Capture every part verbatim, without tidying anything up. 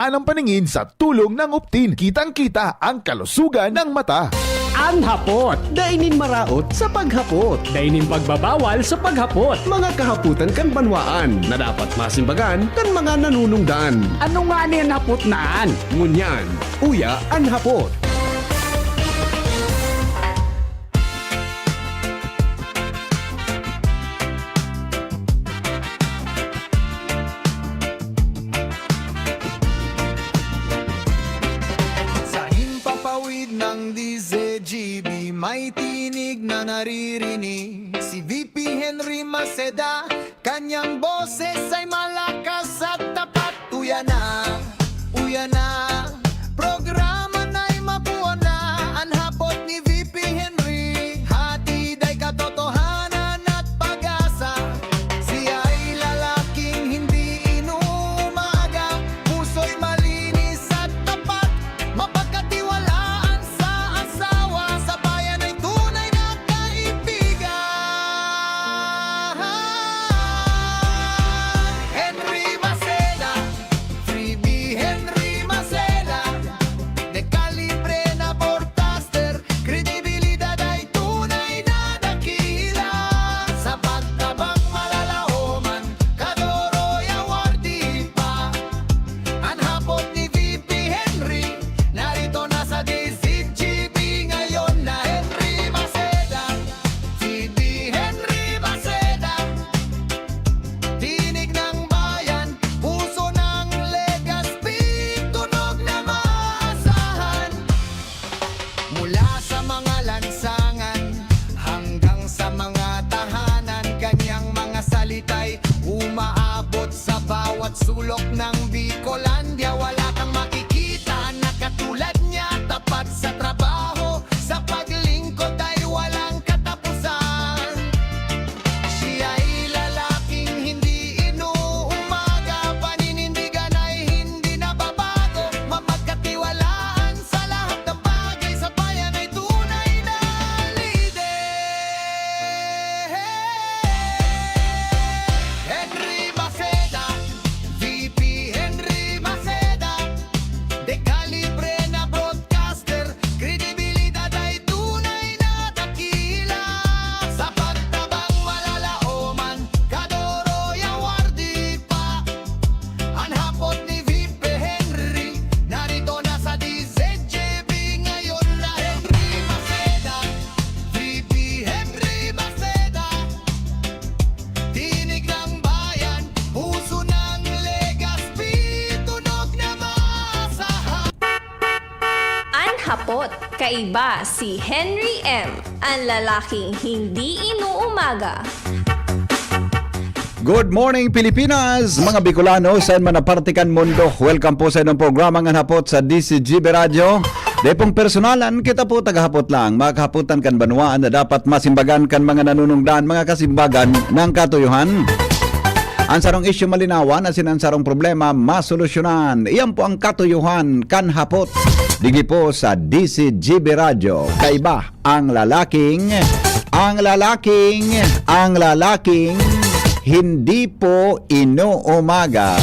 An ang paningin sa tulong ng Optin, kitang-kita ang kalusugan ng mata. An hapot, dai nin maraot sa paghapot. Dai nin pagbabawal sa paghapot. Mga kahapotan kan banwaan na dapat masimbagan kan mga nanunungdan. Ano ngani an hapot na an? Ngunyan, uya an hapot. Sa himpapawid ng D Z G B, may tinig na naririnig. Si V P Henry Maceda, kanyang boses ay malakas at tapat. Uya na, uya na, programa na'y mapuon na. An hapot ni V P Henry, hatid ay katotohanan at pag-asa. Siya'y lalaking hindi inuumaga, puso'y malinis at tapat, mapagkatiwalaan sa asawa, sa bayan ay tunay na kaibigan. Henry Maceda, V P Henry Maceda, de kalibre na broadcaster, kredibilidad ay tunay na dakila. Sa pagtabang malalahoman, Kadoroy Award di pa. An hapot ni V P Henry, narito na sa D Z G B ngayon na Henry Maceda. V P Henry Maceda, tinig ng bayan, puso ng Legazpi, tunog na maasahan. Mula sa mga lansangan hanggang sa mga tahanan, kanyang mga salita'y umaabot sa bawat sulok ng Bicolandia. Wala kang makikita na katulad niya, tapat sa trabaho, sa paglingkod ay walang katapusan. Siya'y lalaking hindi inuumaga, paninindigan ay hindi nababago, mapagkatiwalaan sa lahat ng bagay, sa bayan ay tunay na lider. Henry Maceda, V P Henry Maceda, de kalibre na broadcaster, kredibilidad ay tunay na dakila. Sa pagtabang malalaoman, Kadoroy Award di pa. An hapot ni V P Henry, narito na sa D Z G B ngayon na Henry Maceda, V P Henry Maceda. Tinig ng bayan, puso ng Legazpi, tunog na maasahan. An hapot, kaiba si Henry M, an lalaking hindi inuumaga. Good morning, Pilipinas! Mga Bicolano, saan man na parte kan mundo, welcome po sa inong programang An Hapot sa D Z G B Radyo. Dai pong personalan, kita po tagahapot lang, mga kahapotan kan banwaan na dapat masimbagan kan mga nanunungdan, mga kasimbagan ng katuyohan. An sarong isyu malinawan, asin an sarong problema masolusyonan. Iyan po ang katuyohan kan hapot. Digdi po sa D Z G B Radyo. Kaiba ang lalaking, ang lalaking, ang lalaking hindi po inuumaga.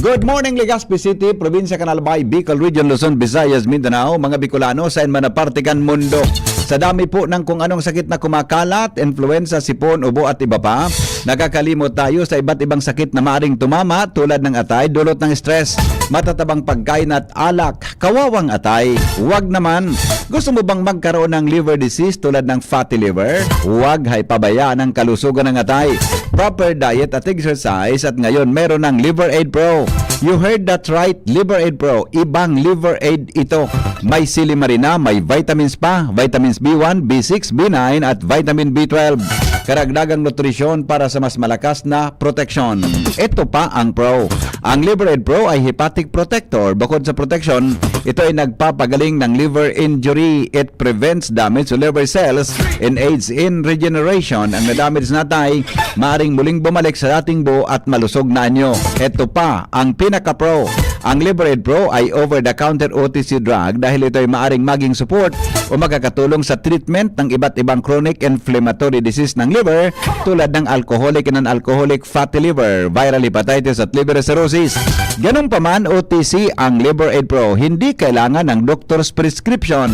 Good morning, Legazpi City, Probinsya kan Albay, Bicol Region, Luzon, Visayas, Mindanao, mga Bicolano, saan man na parte kan mundo. Sa dami po ng kung anong sakit na kumakalat, influenza, sipon, ubo at iba pa, nakakalimot tayo sa iba't ibang sakit na maaring tumama tulad ng atay, dulot ng stress, matatabang pagkain at alak, kawawang atay. Wag naman. Gusto mo bang magkaroon ng liver disease tulad ng fatty liver? Huwag hay pabayaan ang kalusugan ng atay. Proper diet at exercise at ngayon meron ng Liver Aid Pro. You heard that right, Liver Aid Pro. Ibang Liver Aid ito. May silimarina, may vitamins pa, vitamins B one, B six, B nine at vitamin B twelve. Karagdagang nutrisyon para sa mas malakas na proteksyon. Ito pa ang Pro. Ang Liver Aid Pro ay hepatic protector. Bukod sa proteksyon, ito ay nagpapagaling ng liver injury. It prevents damage to liver cells and aids in regeneration. Ang na-damage na atay, maaring muling bumalik sa dating buo at malusog na anyo. Ito pa ang pinaka-pro. Ang Liver Aid Pro ay over-the-counter O T C drug dahil ito ay maaring maging support o makakatulong sa treatment ng iba't ibang chronic inflammatory disease ng liver tulad ng alcoholic and non-alcoholic fatty liver, viral hepatitis at liver cirrhosis. Ganun pa man, O T C ang Liver Aid Pro, hindi kailangan ng doctor's prescription.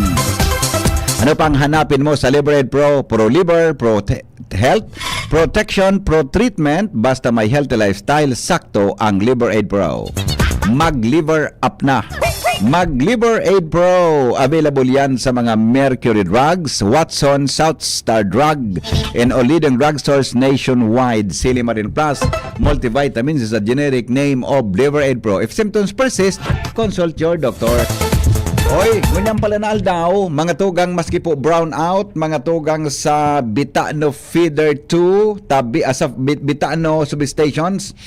Ano pang hanapin mo sa Liver Aid Pro? Pro Liver, Pro Te- Health, Protection, Pro Treatment, basta may healthy lifestyle, sakto ang Liver Aid Pro. Mag-Liver Up na! Mag-Liver Aid Pro! Available yan sa mga Mercury Drugs, Watson, South Star Drug, and all leading drugstores nationwide. Silimarin Plus, multivitamins is a generic name of Liver Aid Pro. If symptoms persist, consult your doctor. Oy, ngunyan pala na aldaw, mga tugang, maski po brown out, mga tugang sa Bitano Feeder two, tabi, ah, sa Bit-, Bitano substations,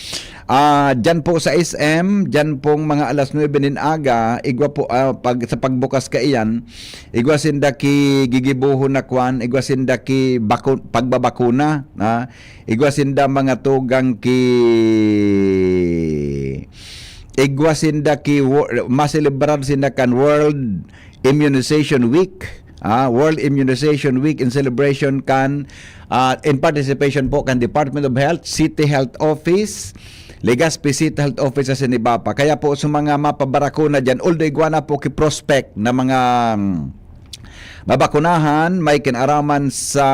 ah, dyan po sa S M, dyan pong mga alas nuebe nin aga, igwa po, ah, pag, sa pagbukas kaiyan, igwa sinda ki gigibuhon na kwan, igwa sinda ki baku-, pagbabakuna, ah, igwa sinda mga tugang ki, igwa sinda ki wo-, maselebrar sinda kan World Immunization Week. Ah, World Immunization Week in celebration kan, ah, in participation po kan Department of Health, City Health Office, Legazpi City Health Office sa Sinibapa. Kaya po sa mga mapabarakuna dyan, although igwa na po ki prospect na mga, mm, mabakunahan, may kinaraman sa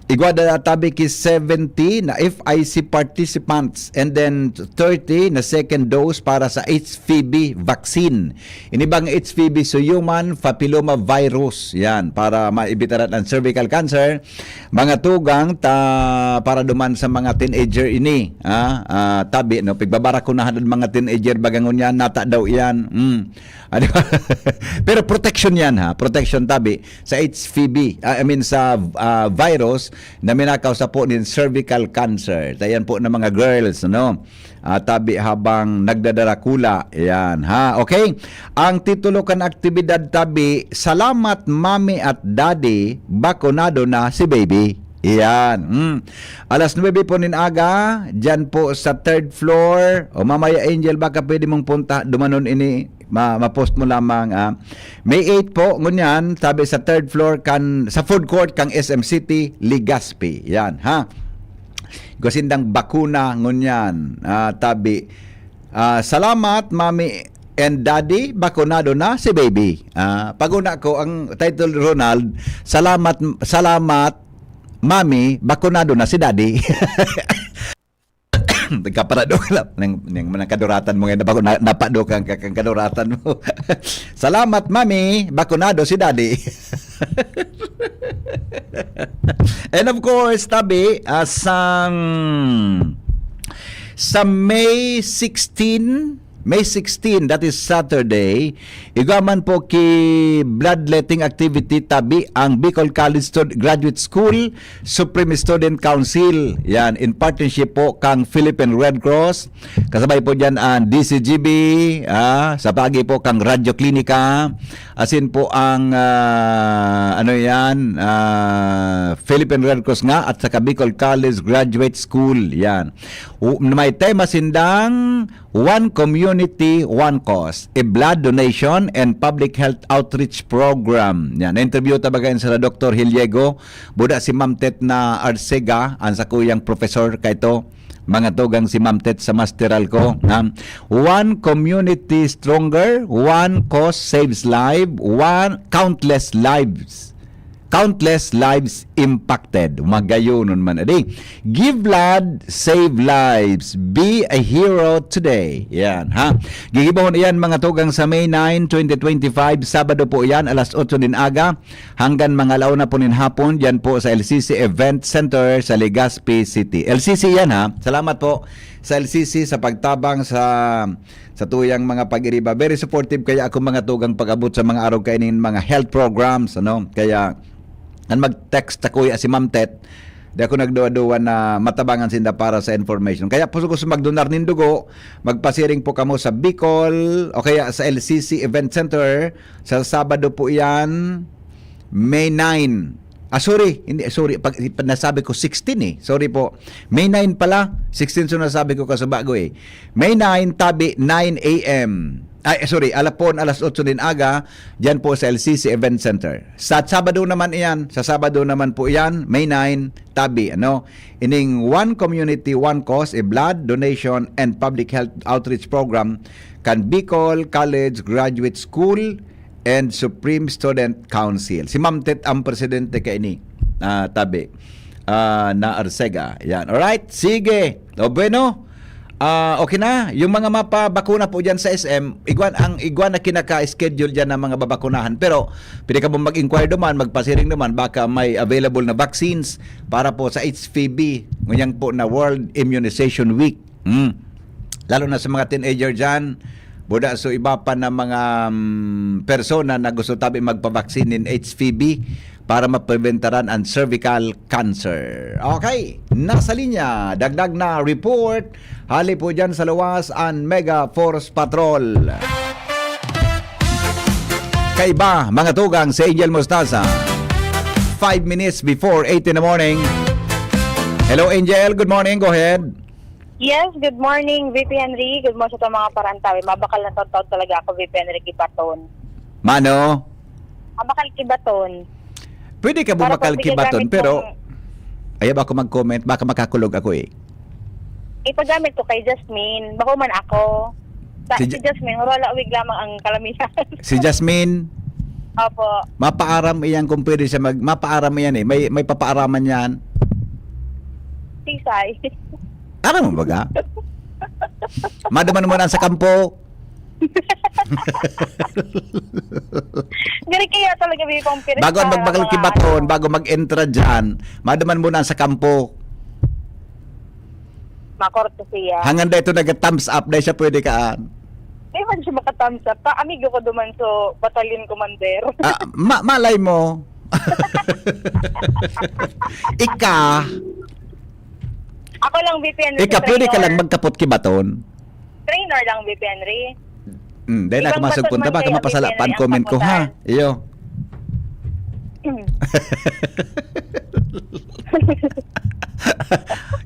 igwa da tabi ki seventy na F I C participants and then thirty na second dose para sa H P V vaccine. Ini bang H P V so human papilloma virus. Yan, para maibitaran ang cervical cancer. Mga tugang ta para duman sa mga teenager ini, ah, ah, tabi, no? Pigbabarakunahan ang mga teenager, bagangon yan, nata daw iyan. Mm. Ah, di ba? Pero protection yan, ha? Protection tabi sa H P V, ah, I mean sa, ah, virus na minakaw sa po nin cervical cancer. Tayan po ng mga girls, no? Ah, tabi habang nagdadarakula. Yan, ha? Okay? Ang titulo kan aktibidad tabi, "Salamat, Mami at Daddy, bakunado na si Baby." Yan. Mm. Alas nuebe po nin aga, dyan po sa third floor. O mamaya, Angel, baka pwede mong punta, dumanon ini, ma-, ma-post mo lamang, ah. May eight po, ngunyan, tabi sa third floor, kan, sa food court, kang S M City, Legazpi. Yan, ha? Igwa sindang bakuna, ngunyan, ah, tabi. Ah, "Salamat, Mami and Daddy, bakunado na si Baby." Ah, paguna ko, ang title, Ronald, "Salamat, salamat, Mami, bakunado na si Daddy." Nagkaparado ka lang. Nang, nang, nang kaduratan mo ngayon, napa-, na-, napado ka ang, ang kaduratan mo. "Salamat, Mami. Bakunado si Daddy." And of course, tabi, ah, sang, sa May sixteen, May sixteen, that is Saturday, igwa man po ki bloodletting activity tabi ang Bicol College Stud-, Graduate School, Supreme Student Council. Yan, in partnership po kang Philippine Red Cross, kasabay po dyan ang D C G B, ah, sa pagi po kang Radyo Klinika, asin po ang, ah, ano yan, ah, Philippine Red Cross nga at saka Bicol College Graduate School. Yan. U-, may tema sindang One Community, One Cause, a blood donation and public health outreach program. Yan, na-interview ta baga yan sa Doctor Hiliego, buda si Ma'am Tet na Arcega, ang sakuyang professor kaito, mga tugang si Ma'am Tet sa masteral ko, na one community stronger, one cause saves life, one countless lives. Countless lives impacted. Magayonon man, adi. Give blood, save lives. Be a hero today. Yan, ha? Gigibohon iyan, mga tugang, sa May nine, twenty twenty-five, Sabado po iyan, alas otso nin aga hanggang mga ala una po nin hapon, diyan po sa L C C Event Center sa Legazpi City. L C C yan, ha? Salamat po sa L C C sa pagtabang sa, sa tuyang mga pag-iriba. Very supportive kaya ako, mga tugang, pag-abot sa mga araw kaining mga health programs, ano? Kaya, kan mag-text ta, kuya, si Ma'am Tet, di ako nagduwa-duwa na matabangan sinda para sa information. Kaya po, gusto magdonar nin dugo, magpasiring po kamo sa Bicol o kaya sa L C C Event Center sa Sabado po yan, May nine. Ah, sorry. Hindi, sorry. Pag, pag nasabi ko sixteen eh. Sorry po. May nine pala. Sixteen so nasabi ko kasubago eh. May nine, tabi, nine a m. Ay, sorry. Alapon, alas otso nin aga. Diyan po sa L C C Event Center. Sa Sabado naman iyan. Sa Sabado naman po iyan. May nine, tabi. Ano? Ining One Community, One Cause, a blood donation and public health outreach program kan Bicol College Graduate School and Supreme Student Council. Si Ma'am Tet ang presidente kaini, ah, tabi, ah, na Arcega. Yan. Alright, sige. O bueno, ah, okay na. Yung mga mapabakuna po dyan sa S M, igwan, ang igwan na kinaka-schedule dyan ng mga babakunahan. Pero pwede ka pong mag-inquire naman, magpasiring naman, baka may available na vaccines para po sa H P V, ngunyan po na World Immunization Week. Hmm. Lalo na sa mga teenager dyan, buda so iba pa na mga, mm, persona na gusto tabi magpabaksin nin H P V para mapreventaran ang cervical cancer. Okay, nasa linya, dagdag na report, hali po dyan sa luwas ang Mega Force Patrol. Kaiba, mga tugang, si Angel Mostaza. Five minutes before eight in the morning. Hello, Angel. Good morning. Go ahead. Yes, good morning, V P Henry. Good morning sa mga parantawi. Mabakal na taon-taon talaga ako, V P Henry, kibaton. Mano? Mabakal kibaton. Pwede ka Para bumakal pag kibaton, gagamit pero mong ayaw ba ako mag-comment? Baka makakulog ako eh. Ipagamit ko kay Jasmine. Bako man ako. Sa, Si si, Ja- Jasmine, wala wig lamang ang kalamihan. Si Jasmine, Opo. Mapaaram iyan kung pwede siya mag... Mapaaram iyan eh. May, may papaaraman yan. Sisay. Aram mo baga? Maduman mo na sa kampo. Gari kaya talaga may pang Bago ang magbakal kibaton, bago mag-entra dyan, maduman mo na sa kampo. Makorte siya. Hanggang dito nag-thumbs up, dahil siya pwede kaan. Di man siya maka-thumbs up. Pa, amigo ko duman, so, battalion commander. Ah, ma-, malay mo. Ika. Ako lang, V P Henry, Ika, sa pwede ka trainer. Lang magkapot kibaton. Trainer lang, V P Henry. Hmm, dahil na Ibang kamasog baton punta man ba, kayo, kamapasala V P Henry, pan ang comment ko, ha? Kaputan. Iyo. Hmm.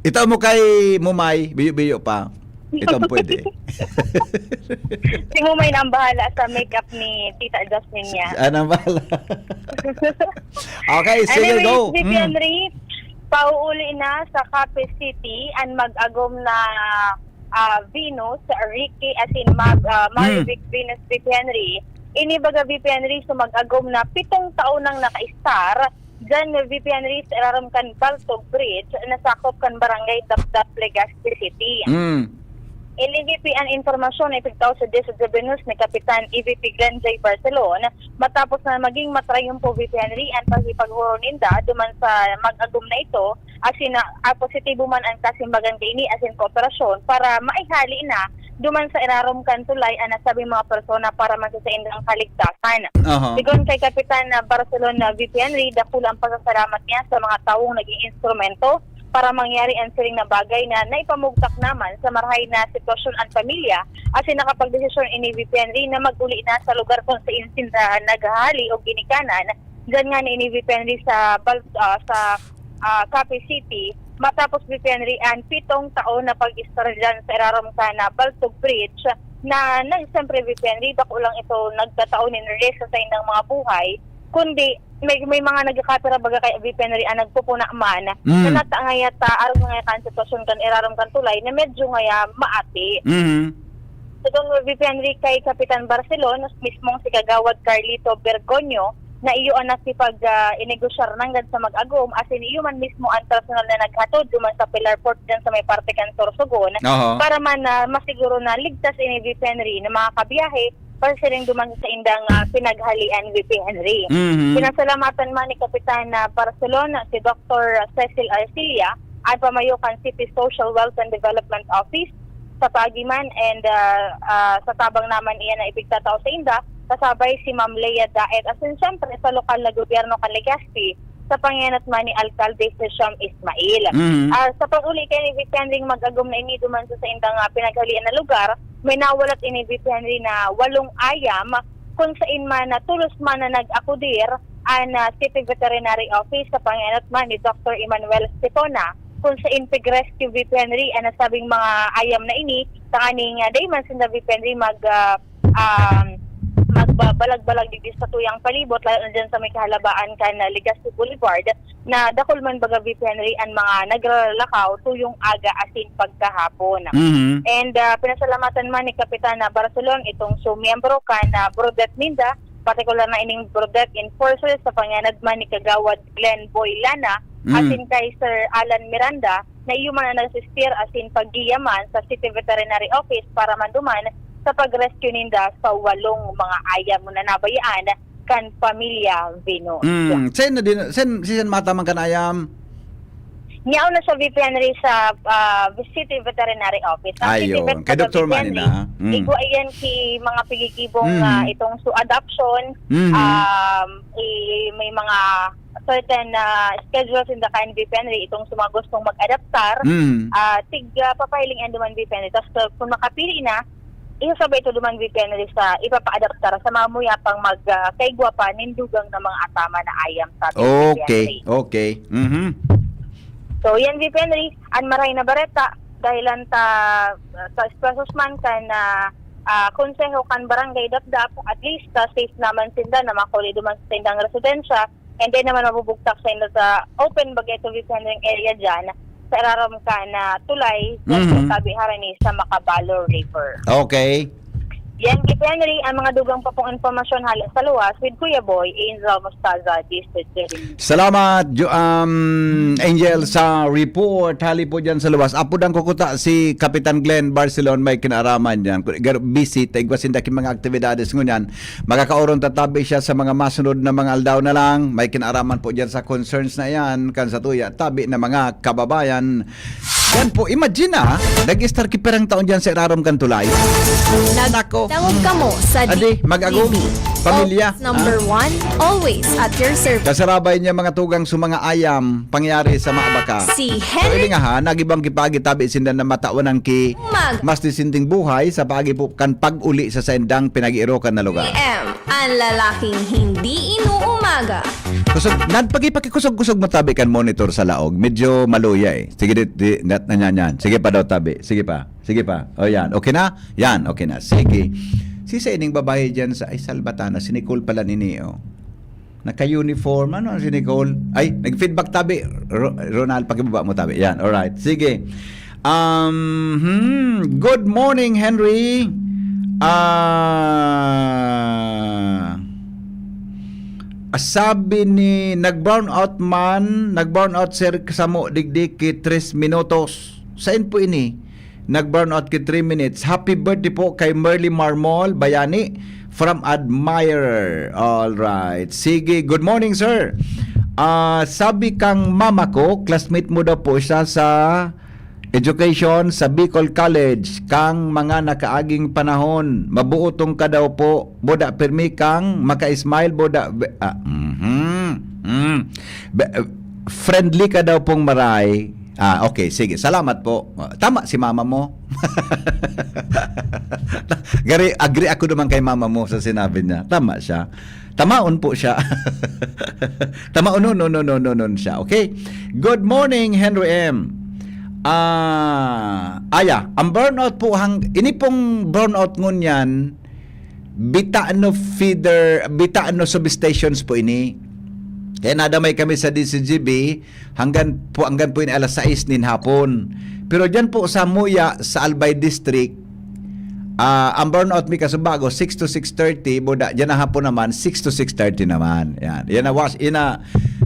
Ito mo kay Mumay, biyo-biyo pa. Ito ang pwede. Si Mumay na ang bahala sa makeup ni Tita Jasmine niya. Siya na ang bahala. Okay, sige, Anyways, go. V P Mm. Henry, pauuli na sa Capiz City ang mag-agom na, ah, Venus, Ricky, as in Mag-, ah, Mm. Marivic Venus, V P Henry. Ini baga, V P Henry, so mag-agom na pitong taon nang naka-star Diyan, V P Henry, sa irarom kan Baltog Bridge, nasakop kan Barangay Dapdap, Legazpi City. Mm. Ini V P ang impormasyon na ipigtao sa Dios sa Venus ni Kapitan E V P Glenn J Barcelon, matapos na maging matrayumpo, V P Henry, ang pakikipaghuro ninda duman sa mag-agom na ito, asin na, ah, positibo man ang kasimbagan kaini, asin kooperasyon para maihali na duman sa irarom kan tulay ang nasabing mga persona para man sa saindang kaligtasan. Aha. Sigon kay Kapitan na Barcelona V P Henry, dakula ang pasasalamat niya sa mga tawong naging instrumento para mangyari ang siring na bagay na naipamugtak naman sa marahay na sitwasyon ang pamilya, asin nakapagdesisyon ini V P Henry na mag-uli na sa lugar kung saan sila naghahali o ginikanan. Diyan nga ni ini V P Henry sa Bal-, ah, sa, ah, Capiz City, matapos V P Henry ang pitong taon na pag-istorya diyan sa irarom kan Baltog Bridge na nag-, siyempre, V P Henry, bako lang ito nagtatao nin risk sa saindang mga buhay, kundi may, may mga nagkakapira baga kay V P Henry ang nagpupuna man Mm. na natangayat, ah, arog na ngaya kan sitwasyon kan irarom kan tulay na medyo ngaya maati. Mhm. Sigon V P Henry kay Kapitan Barcelon, mismong si Kagawad Carlito Bergonio, na iyo ang nakipag, ah, inegosyar nanggad sa mag-agom, asin iyo man mismo ang personal na naghatod duman sa Pilar Port diyan sa may parte kan Sorsogon, Aha. para man, ah, masiguro na ligtas ini V P Henry na mga kabiyahe, pasiring duman sa indang, ah, pinaghalian V P Henry. Mhm. Pinasalamatan man ni Kapitan, ah, Barcelon si Doktor Cecil Arcilia, ang pamayo kan City Social Wealth and Development Office, sa paagi man and, ah, ah, sa tabang naman iyan na ipigtatao sa inda, kasabay si Ma'am Lea Daet, asin siyempre sa lokal na gobyerno kan Legazpi, sa pangenot man ni Alkalde Hisham Ismail. Mhm. Ah, sa pag-uli kay ni V P Henry mag-agom na ini duman sa saindang, ah, pinaghalian na lugar, may nawalat ini V P Henry na walong ayam, kung sain man na tulos man na nag-akudir an, ah, City Veterinary Office sa pangenot man ni Doktor Emmanuel Stefona, kung sa Impig Rescue V P Henry, ang nasabing mga ayam na ini, tanganing, ah, dai man sinda V P Henry mag, ah, um, magbabalag-balag digdi sa tuyang palibot, lalo na dyan sa may kahalabaan kan, ah, Legazpi Boulevard, na dakul man baga V P Henry an mga nagralakaw tuyong aga asin pagkahapon. Mhm. And, ah, pinasalamatan man ni Kapitan, ah, Barcelon itong sumiyembro kan, ah, Brodet ninda, partikular na ining Brodet Enforcers sa pangenot man ni Kagawad Glenn Boy Lana, Mm. asin kay Sir Alan Miranda, na iyo man ang nag-asistir asin paggiya man sa City Veterinary Office para man duman sa pag-rescue ninda sa walong mga ayam na nabayaan kan pamilya Venus. Mm. Sen na din, sen, si Sen Mata man kan ayam? Niyaon na sa V P Henry sa, ah, City Veterinary Office. Ang City Ayon. Vet Kay sa Doktor V P Henry, Manny na. Mm. Igwa iyan ki mga pigigibong, Mm. ah, itong su adoption, Mhm. um, i-, may mga certain, ah, schedule sinda kan V P Henry, itong sa mga gustong mag-adaptar, Mm. ah, tig, ah, papahiling yan duman V P Henry. Tas, ah, kung makapili na, isasabay ito duman V P Henry sa ipapaadaptar sa mga muyapang mag, ah, kaigwa pa nin dugang na mga atama na ayam sa ating Okay, V P Henry. okay. Mhm. So, yan V P Henry, an maray na bareta, dahilan ta, sa espresos man kan, ah, ah, konseho kan Barangay Dapdap, at least, ah, safe naman sinda na makuli duman sa sindang residensya, and then naman mabubugtak sa inda sa open baga itong V P Henry area dyan, sa irarom kan, ah, tulay, dyan sa Mhm. tabi harani sa Macabalo River. Okay. Yan, V P Henry, ang mga dugang pa pong impormasyon hale sa luwas with Kuya Boy, Angel Mostaza, District Seven. Salamat, Jo-, um, Angel, sa report. Hali po dyan sa luwas. Apo dang kukuta si Kapitan Glenn Barcelon, may kinaaraman dyan. Kung gar-, busy, ta igwa sinda ki mga aktibidades ngunyan. Makakaoron tatabi siya sa mga masunod na mga aldaw na lang. May kinaaraman po dyan sa concerns na yan. Kan sa tuya, tabi na mga kababayan. Yan po, imagine na, nag-estar ki perang taon dyan sa irarom kan tulay. Nag- Nako. Dangog kamo sa Adi, D T V. Mag-agom. Pamilya. Always number Ah. one, always at your service. Kasarabay niya mga tugang sa mga ayam, pangyari sa mga baka. Si So, Henry ilingahan, nagibang kipagi tabi sinda na matawan ang ki Mag- mas disinding buhay sa pagi po kan pag-uli sa saindang pinag-iirokan na lugar. M, ang lalaking hindi inuumaga. Kusog, nagpagipakikusog-kusog mo tabi kan monitor sa laog. Medyo maluya eh. Sige, di, di, nat, na, yan, yan. Sige pa daw tabi. Sige pa. Sige pa. O yan. Okay na? Yan. Okay na. Sige. Si sa ining babae dyan sa, ay, Salbatana. Si Nicole pala nini, oh. Naka-uniform. Ano ang si Nicole? Ay, nag-feedback tabi. Ro-, Ronald, pakibaba mo tabi. Yan. Alright. Sige. Um, hmm. Good morning, Henry. Ah, sabi ni, nag-brown out man, nag-brown out, sir, samo digdi ki tres minutos. Sain po ini? Nag-brown out ki three minutes. Happy birthday po kay Merly Marmol Bayani from Admirer. All right. Sige, good morning, sir. Ah, sabi kang mama ko, classmate mo daw po siya sa education sa Bicol College kang mga nakaaging panahon. Mabuotong ka daw po. Boda, pirmi kang maka-smile, boda. Be-, ah, mhm, mm. Be-, friendly ka daw pong maray. Ah, okay, sige. Salamat po. Ah, tama si mama mo. Gari, agree ako naman kay mama mo sa sinabi niya. Tama siya. Tamaon po siya. Tamaon, no, no, no, no, no, no siya. Okay? Good morning, Henry M. Ah, aya, ang brownout po, hang, ini pong brownout ngunyan, Bitano feeder, Bitano substations po ini. Kaya nadamay kami sa D C G B, hanggan po, hanggan po ini alas sais nin hapon. Pero diyan po sa Muya, sa Albay District, ah, ang brownout mi kasubago, six to six thirty, boda, diyan na hapon naman, six to six thirty naman. Yan. Yan na was-, yan na,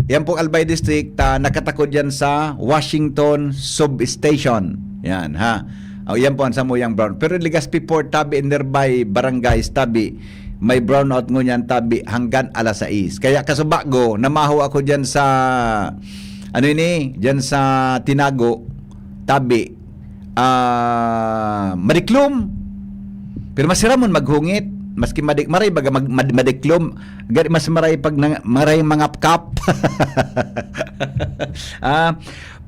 yan pong Albay District, ah, nakatakod yan sa Washington Substation. Yan, ha. O, yan po ang samuyang brown. Pero Legazpi Port, tabi, nearby barangays, tabi, may brownout ngunyan, tabi, hanggan alas sais. Kaya kasubago, namaho ako diyan sa, ano ini, diyan sa Tinago, tabi, ah, madiklom. Pero mas ramon maghungit, maski madik-, maray baga mag-, mad-, madiklom, gari mas maray pag nang-, maray mangapkap. Ah,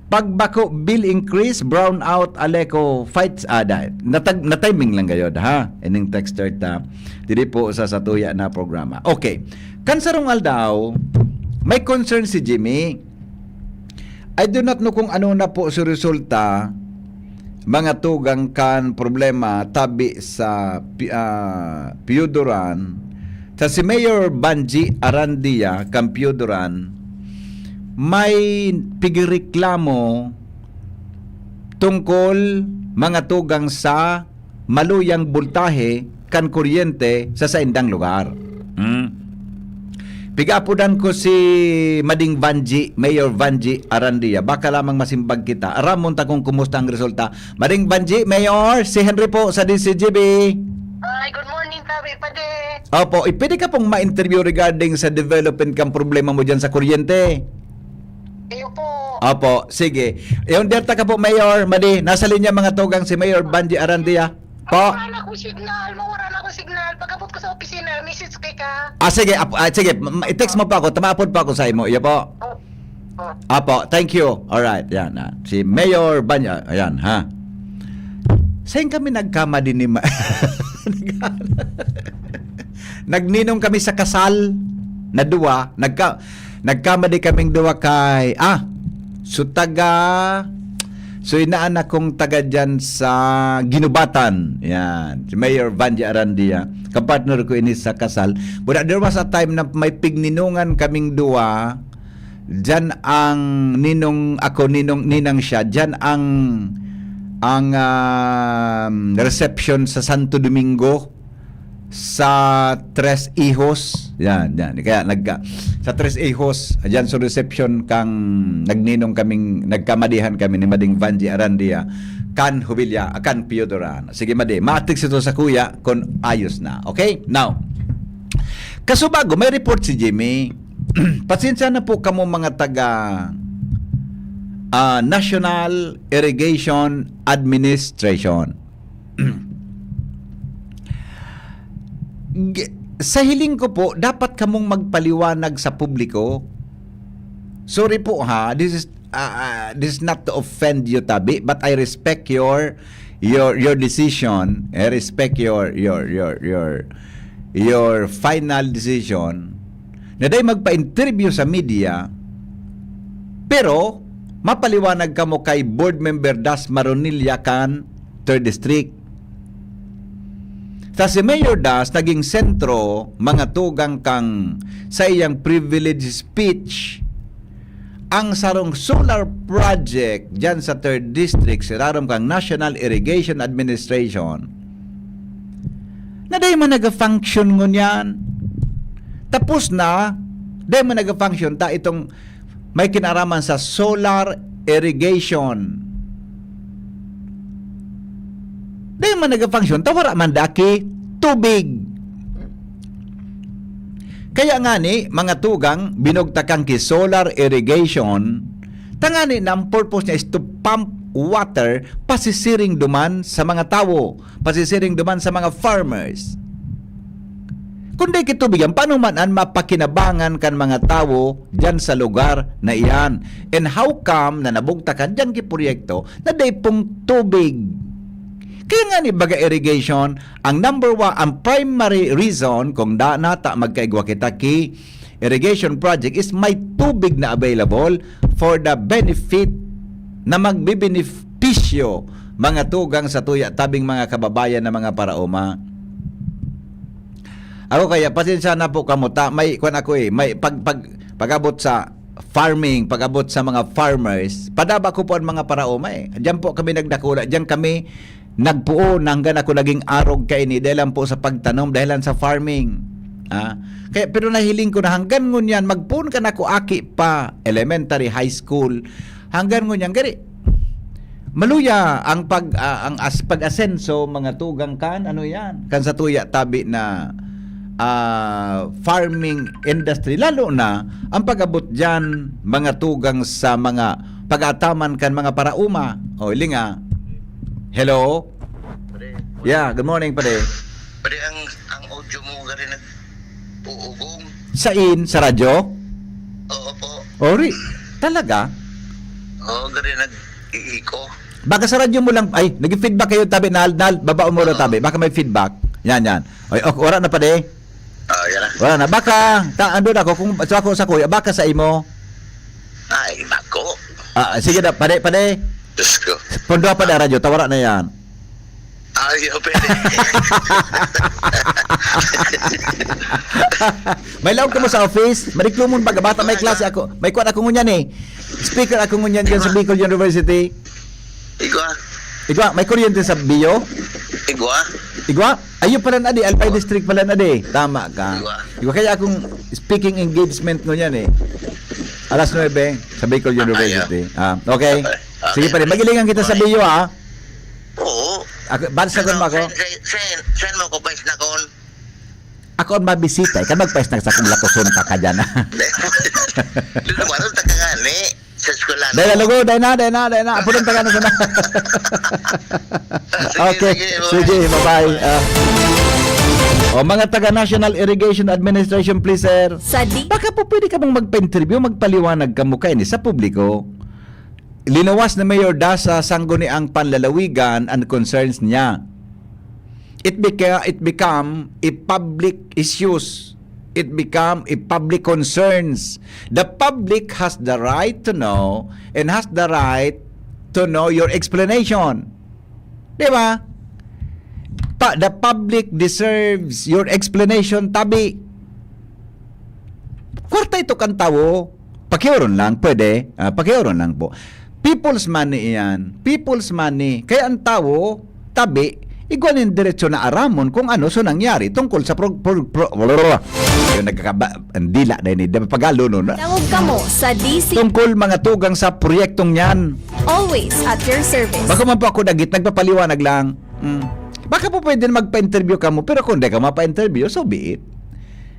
Pagbako, bill increase, brown out, Aleco fights, ah, dai. Natag-, na-timing lang gayod, ha? Ining texter ta. Diri po sa satuya na programa. Okay. Kan sarong aldaw, may concern si Jimmy. I do not know kung ano na po si resulta, mga tugang, kan problema tabi sa Pi-, ah, Pioduran. Sa si Mayor Banji Arandia kan Pioduran, may pigireklamo tungkol, mga tugang, sa maluyang boltahe kan kuryente sa saindang lugar. Hmm. Pigapodan ko si Mading Vanji, Mayor Vanji Arandia. Baka lamang masimbag kita. Aramon ta kung kumusta ang resulta. Mading Vanji, Mayor, si Henry po sa D C G B. Ay, good morning, Tabi Pade. Opo, eh, pwede ka pong ma-interview regarding sa development kang problema mo dyan sa kuryente? Iyo po. Opo, sige. Yung derta ka po, Mayor, Madi, nasa linya, mga tugang, si Mayor Vanji Arandia. Po? Mawara na akong signal, mawara na akong signal. Pag-abot ko sa opisina, message kay ka. Ah, sige, ap-, ah, sige, ma-, i-text mo pa ako, tamaapod pa ako sa imo. Iyo po. Oh. Oh. Apo, thank you. Alright, yan. Ah. Si Mayor Banya, ayan, ha. Saan kami nagkamali ni Ma-, nagninong kami sa kasal na duwa, nagka-, nagkamali kaming duwa kay, ah, so taga, so inaan akong taga dyan sa Ginubatan. Yan, si Mayor Vanji Arandia. Kapartner ko ini sa kasal. But there was a time na may pigninungan kaming duwa. Diyan ang ninong, ako, ninong, ninang siya. Diyan ang, ang, um, reception sa Santo Domingo, sa Tres Hijos. Yan, yan. Kaya nagka-, sa Tres Hijos, diyan sa reception kang nagninong kaming, nagkamadihan kami ni Mading Vanji Arandia, kan Jubilia, kan Piodoran. Sige, Madi, matik ito sa kuya kung ayos na. Okay? Now, kasubago, may report si Jimmy. Pasensya na po kamo, mga taga, ah, National Irrigation Administration. G-, sa hiling ko po, dapat kamong magpaliwanag sa publiko. Sorry po, ha, this is, ah, ah, this is not to offend you, Tabi, but I respect your, your, your decision. I respect your, your, your, your, your final decision na dai magpa-interview sa media, pero mapaliwanag kamo kay Board Member Das Maronilla kan Third District. Sa si Mayor Das naging sentro, mga tugang, kang sa iyang privilege speech, ang sarong solar project diyan sa Third District, sa irarom kang National Irrigation Administration, na dai man naga-function ngunyan. Tapos na, dai man naga-function, ta itong may kinaraman sa solar irrigation. Dai man naga-function, ta wara man daki tubig. Kaya ngani, mga tugang, binugtakan ki solar irrigation, tangani na ang purpose niya is to pump water pasisiring duman sa mga tawo, pasisiring duman sa mga farmers. Kung dai ki tubig yan, paano man an mapakinabangan kan mga tawo diyan sa lugar na iyan? And how come na nabugtakan diyan ki proyekto na dai pong tubig? Kaya ngani, baga irrigation, ang number one, ang primary reason kung da-, nata magkaigwa kita ki irrigation project is may tubig na available for the benefit na magbebenepisyo, mga tugang, sa tuya tabing mga kababayan na mga paraoma. Ako kaya, pasensya na po kamo, ta-, may kwan ako eh, may pag, pag, pag-abot sa farming, pag-abot sa mga farmers, padaba ko po ang mga paraoma eh. Diyan po kami nagdakula, diyan kami nagpuon, hanggang ako naging arog kaini, dahil lang po sa pagtanom, dahil lang sa farming. Ah, kaya, pero nahiling ko na hanggang ngunyan, magpuon ka na ko aki pa, elementary, high school, hanggang ngunyan, gari, maluya ang pag, ah, ang as-, pag-asenso, mga tugang, kan, ano yan, kan sa tuya tabi na, ah, farming industry, lalo na ang pag-abot dyan, mga tugang, sa mga pag-ataman kan mga parauma. O, ili nga. Hello? Pare, Yeah, good morning, pare. Pare, ang, ang audio mo gari nag-uugong. Sain? Sa radyo? Oo po. Ori, talaga? Oo, diri nag-iiko. Baka sa radyo mo lang, ay, nag-feedback kayo, tabi, Nal, Nal, baba mo daw, Oo. tabi. Baka may feedback. Yan, yan. Ay, okay, wala na, pade. Ah, yan na. Wala na. Baka, ta, ando na ako, kung sa ako, sa kuya, baka sa imo. Ay, nako. Ah, sige na, pade, pade. Diyos ko. Pondo pa na radyo, tawara na yan. Ay, oh, pwede. May laog ka mo sa office, mariklomon baga, bata may klase ako. May kuwan ako ngunyan eh. Speaker ako ngunyan dyan sa Bicol University. Igwa. Igwa, may kuryente sa Bio? Igwa. Igwa? Ayun pala na di, Albay District pala na di. Tama ka. Igwa. Igwa, kaya akong speaking engagement ngunyan eh. Alas nuebe sa Bicol University. Ah, okay. Okay. Sige pa rin. Magilingan kita sa Bio, ha? Oo. Ako, basta Ano, kun mako. send, send, send mo ko, pais na kon. Ako ang mabisita, eh. Kan magpais na sa kong latoson ka ka dyan, ha? Lumaron ta ka nga, ni. Sa eskwela, Dahil no? Lago, dahil na, dahil na, dahil na. Apo ng taga na sana. Sige, Okay. sige, bye. Sige, bye-bye. Ah. O, mga taga National Irrigation Administration, please, sir. Sa di- Baka po pwede ka mong magpa-interview, magpaliwanag ka mo kaini sa publiko. Linuwas ni Mayor Das sa sangguniang panlalawigan ang concerns niya. It beca-, it become a public issues. It become a public concerns. The public has the right to know and has the right to know your explanation. Di ba? Pa, the public deserves your explanation, tabi. Kwarta ito kan tawo. Pakiuron lang, pwede. Ah, pakiuron lang po. People's money iyan. People's money. Kaya ang tawo, tabi, igwa nin diretsyo na aramon kung ano so nangyari tungkol sa pro-, pro-, pro-, yung nagkakaba-, ang dila na yun, eh, di ba, Pagalo, no? Na Tangog kamo sa D C. Tungkol mga tugang sa proyektong yan. Always at your service. Bako man po ako dagit, nagpapaliwanag lang. Mm. Baka po pwede na magpa-interview ka mo, pero kung di ka mapa-interview, so be it.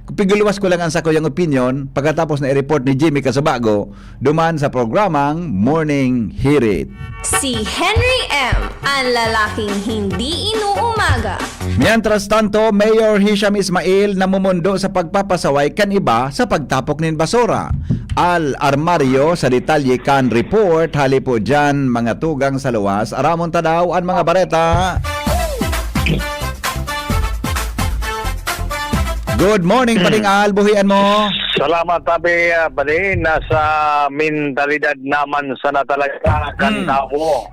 Kung piguluwas ko lang ang sakuyang opinion, pagkatapos na i-report ni Jimmy Casubago, duman sa programang Morning Hirit. Si Henry M, ang lalaking hindi inuumaga. Mientras tanto, Mayor Hisham Ismail namumundo sa pagpapasaway kan iba sa pagtapok nin basura. Al Armario sa detalye kan report. Hali po dyan, mga tugang sa luwas. Aramon ta daw an mga bareta. Good morning, Pading Al. Buhian mo. Salamat, Abi, ah, Bali. Nasa mentalidad naman sana talaga kan Hmm. tawo.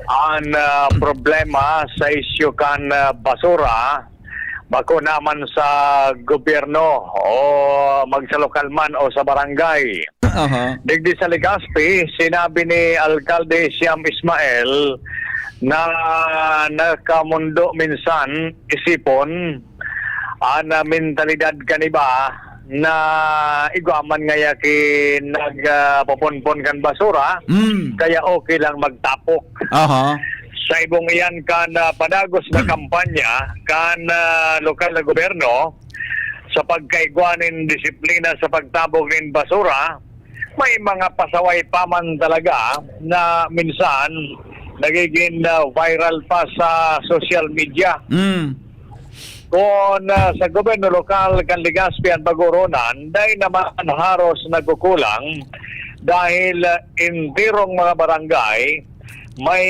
Ang, ah, problema sa isyu kan, ah, basura, bako naman sa gobyerno o magsalokal man o sa barangay. Aha. Digdi sa Legazpi, sinabi ni Alkalde Siam Ismael na nakamundo minsan isipon an, ah, mentalidad kan iba na igwa man ngaya ki nag, ah, poponpon kan basura, Mm. kaya okay lang magtapok. Aha. Sa ibong iyan kan, ah, padagos na kampanya kan, ah, lokal na gobyerno sa pagkaigwa nin disiplina sa pagtabog nin basura, may mga pasaway pa man talaga na minsan nagiging, ah, viral pa sa social media. Mm. Kun, ah, sa gobyerno lokal kan Legazpi an pag-ooronan, dai naman haros nagkukulang dahil, ah, enterong mga barangay may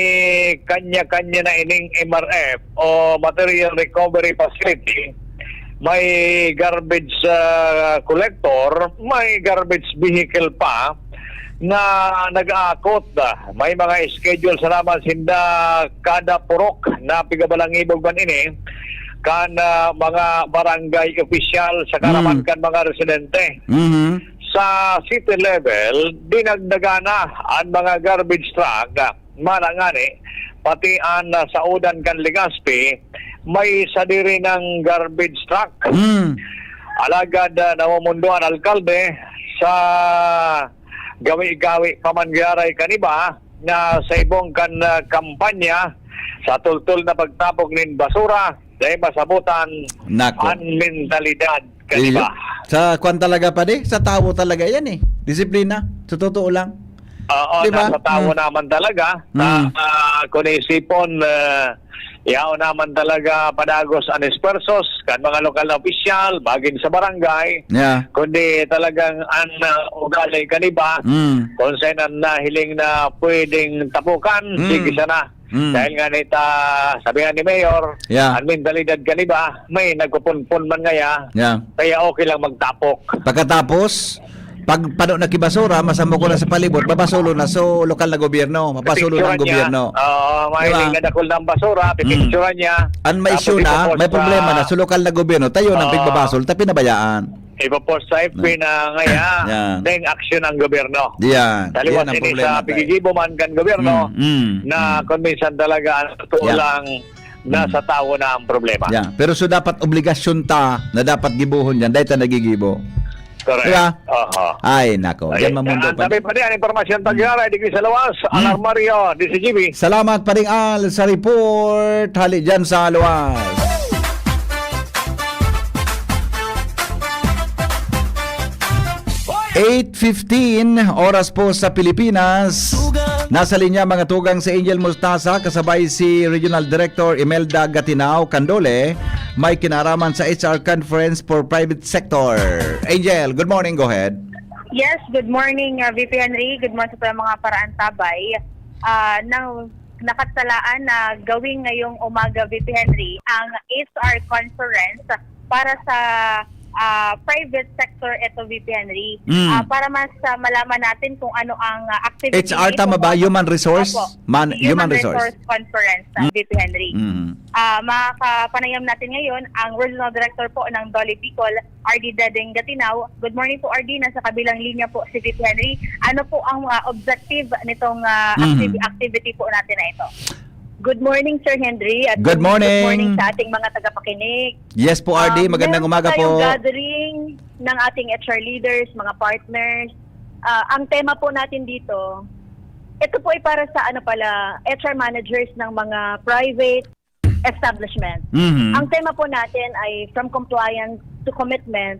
kanya-kanya na ining M R F o Material Recovery Facility, may garbage, ah, collector, may garbage vehicle pa na nag-aakot. Ah, may mga schedule sa naman sinda kada purok na pigabalangibog man ini kan, ah, mga barangay opisyal sa karaman Mm. kan mga residente. Mhm. Sa city level, dinagdagan na ang mga garbage truck, ah, manangani, pati an, ah, saodan kan Legazpi, may sadiri nang garbage truck. Mm. Alagad, ah, namumundo an alkalde sa gawi-gawi pa man giraray kan iba na sa ibong kan, ah, kampanya sa tultol na pagtapok nin basura, dai masabotan Nako. an mentalidad kan Iyo. iba. Sa kwan talaga, padi, sa tawo talaga yan eh. Disiplina, sa totoo lang. Oo, Di ba? nasa tawo Mm. naman talaga. Mm. Na, ah, kung isipon, ah, Yaon naman talaga padagos an esfuerzos kan mga lokal na opisyal, bahin sa barangay, Yeah. kundi talagang an, ah, ugali kan iba, Mm. kung saan an nahiling na pwedeng tapukan, Mm. sige sana. Mm. Dahil nga nita, sabi nga ni Mayor, Yeah. an mentalidad kan iba, may nagpupunpon man ngaya, Yeah. kaya okay lang magtapok. Pagkatapos, pag pano na ki basura, masamok ko na sa palibot, babasolo na so lokal na gobyerno, mapasolo na ang Pipicturan niya. gobyerno. Oo, Di ba? mahiling na dakul na ang basura, Mm. pipicturan niya. An may Tapos issue na, ipopost may problema sa na, so lokal na gobyerno, tayo nang Oo. pigbabasol, ta pinabayaan. Ipopost sa F B na ngaya, Yan. deng aksyon ang gobyerno. Yan. Taliwas Yan ang ini problema sa tayo. pigigibo man kan gobyerno Mm, mm, na mm. kung minsan talaga ang totoo Yeah. lang nasa Mm. tao na ang problema. Yeah. Pero so dapat obligasyon ta na dapat gibohon yan, dahil ta nagigibo. Correct. Diba? Oho. Ay, nako. Ay, Diyan mamundo ang pa. tabi pa niyan, impormasyon Mm. pagkara, digdi sa lawas, Mm. Alarmario, D C G B. Salamat, Paring Al, sa report. Hali dyan sa lawas. Eight fifteen, oras po sa Pilipinas. Nasa linya, mga tugang, si Angel Mostasa, kasabay si Regional Director Imelda Gatinao Candole, may kinaraman sa H R Conference for Private Sector. Angel, good morning. Go ahead. Yes, good morning, uh, V P Henry. Good morning sa mga paraantabay. Uh, nang nakatsalaan na gawing ngayong umaga, V P Henry, ang H R Conference para sa, ah, private sector, ito, V P Henry. Mm. Ah, para mas, ah, malaman natin kung ano ang, ah, activity H R, tama ba? Human Resource? Opo. Man, Human Human Resource. Resource Conference, ah, Mm. V P Henry. Mm. Ah, makakapanayam natin ngayon ang Regional Director po ng DOLE Bicol, R D Dedeng Gatinao. Good morning po, R D. Nasa kabilang linya po si V P Henry. Ano po ang, ah, objective nitong, ah, Mhm. activi-, activity po natin na ito? Good morning, Sir Henry, at Good good, good morning. morning sa ating mga tagapakinig. Yes po, R D. Um, Magandang meron umaga tayong po. gathering ng ating H R leaders, mga partners. Ah, ang tema po natin dito, ito po ay para sa, ano pala, H R managers ng mga private establishment. Mhm. Ang tema po natin ay From Compliance to Commitment,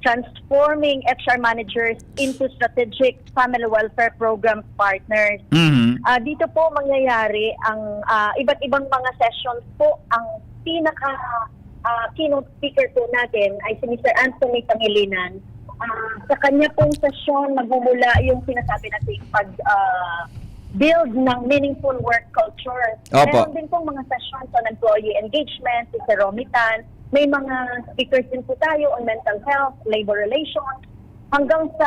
Transforming H R Managers into Strategic Family Welfare Program Partners. Mhm. Ah, dito po mangyayari ang, ah, iba't ibang mga sessions po. Ang pinaka, ah, keynote speaker po natin ay si Mister Anthony Pangilinan. Ah, sa kanya pong sesyon, magmumula yung sinasabi natin pag, ah, build ng meaningful work culture. Opo. Meron din pong mga sessions on employee engagement, si Sir Romy Tan. May mga speakers din po tayo on mental health, labor relations, hanggang sa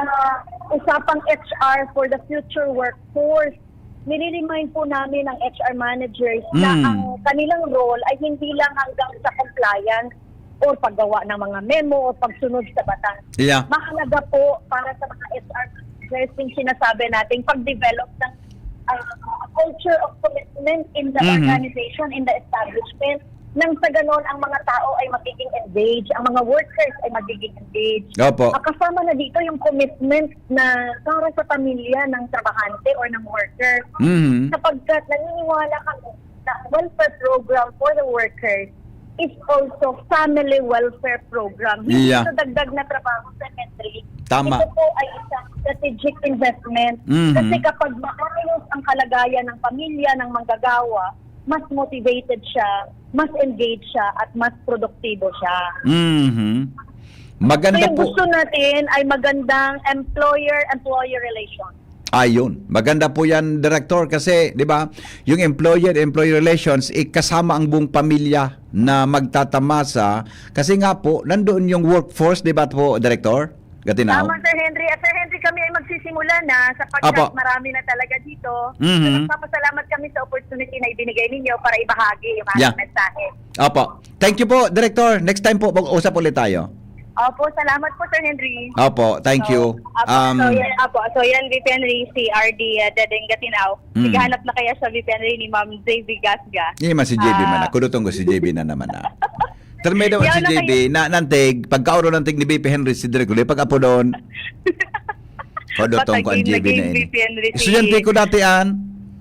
usapang H R for the future workforce. Nire-remind po namin ang H R managers na Mm. ang kanilang role ay hindi lang hanggang sa compliance or paggawa ng mga memo o pagsunod sa batas. Yeah. Mahalaga po para sa mga H R managers yung sinasabi nating pag-develop ng, ah, culture of commitment in the Mhm. organization, in the establishment. Nang sa ganon, ang mga tao ay magiging engaged, ang mga workers ay magiging engaged. Opo. Ah, kasama na dito yung commitment na para sa pamilya ng trabahante or ng worker. Mhm. Sapagkat naniniwala kami na welfare program for the workers is also family welfare program. Hindi Yeah. ito dagdag na trabaho, Sir Henry. Tama. Ito po ay isang strategic investment. Mhm. Kasi kapag maayos ang kalagayan ng pamilya ng manggagawa, mas motivated siya, mas engaged siya, at mas produktibo siya. Mhm. Maganda So, yung po. gusto natin ay magandang employer-employee relation. Ayun. Maganda po yan, Director, kasi, di ba, yung employer-employee relations, ikasama ang buong pamilya na magtatamasa. Kasi nga po, nandoon yung workforce, di ba po, Director? Gatinao? Tama, Sir Henry. Ah, Sir Henry, kami ay magsisimula na sapagkat Apo. marami na talaga dito. Mhm. So, nagpapasalamat kami sa opportunity na ibinigay ninyo para ibahagi yung aming Yeah. mensahe. Opo. Thank you po, Director. Next time po, mag-usap ulit tayo. Opo, salamat po, Sir Henry. Opo, thank So, you. Apo, Um, so yan, apo, so yan, V P Henry, si R D, uh, Dedeng Gatinao. Mm. Naghahanap na kaya siya, V P Henry, ni Ma'am J V Gasga? Hindi man si J V man Ah. ako. Kudutong ko si J V na naman, ah. Termedo Yaw si na J V, kayo. na, nantig, pagkauro nantig ni V P Henry si Direk Uli, pag-apo doon. Kudutong ko ang Batagin J V na naging ini. V P Henry si Estudyante ko dati, an.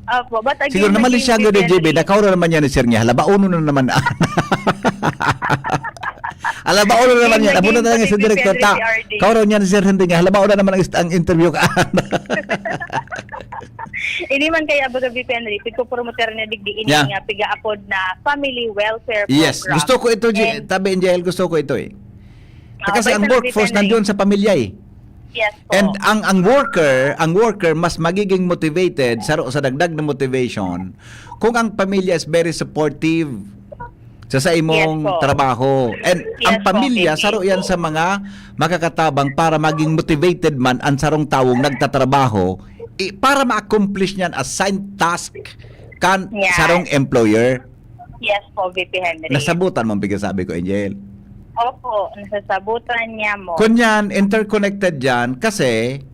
Opo, batagin Siguro naman naging siya V P gano'n, J V, Henry. Nakauro naman yan ni Sir niya. Halaba, uno na naman, ah. Halaba, uno na naman Naging yan. Abo na talaga si V P Director. Henry Ta, si R D. Kauro niya ni Sir Henry niya. Halaba, uno naman ang ist-, ang interview ka. Ini man kaya, baga, V P Henry, pigpopromoter na digdi ini Yeah. nga piga-apod na family welfare Yes, program. Gusto ko ito, J- And tabi, N J L, gusto ko ito eh. Ah, Kasi ang workforce nandiyon sa pamilya eh. Yes po. And ang ang worker, ang worker mas magiging motivated, saro sa dagdag na motivation, kung ang pamilya is very supportive sa sa imong Yes po. trabaho. And Yes ang po, pamilya, V P. saro yan sa mga makakatabang para maging motivated man ang sarong tawong nagtatrabaho i- para ma-accomplish niyan assigned task kan Yan. sarong employer. Yes po, V P Henry. Nasabutan mo ang pigkasabi ko, Angel? Opo, nasasabutan niya mo. Kunyan, interconnected yan kasi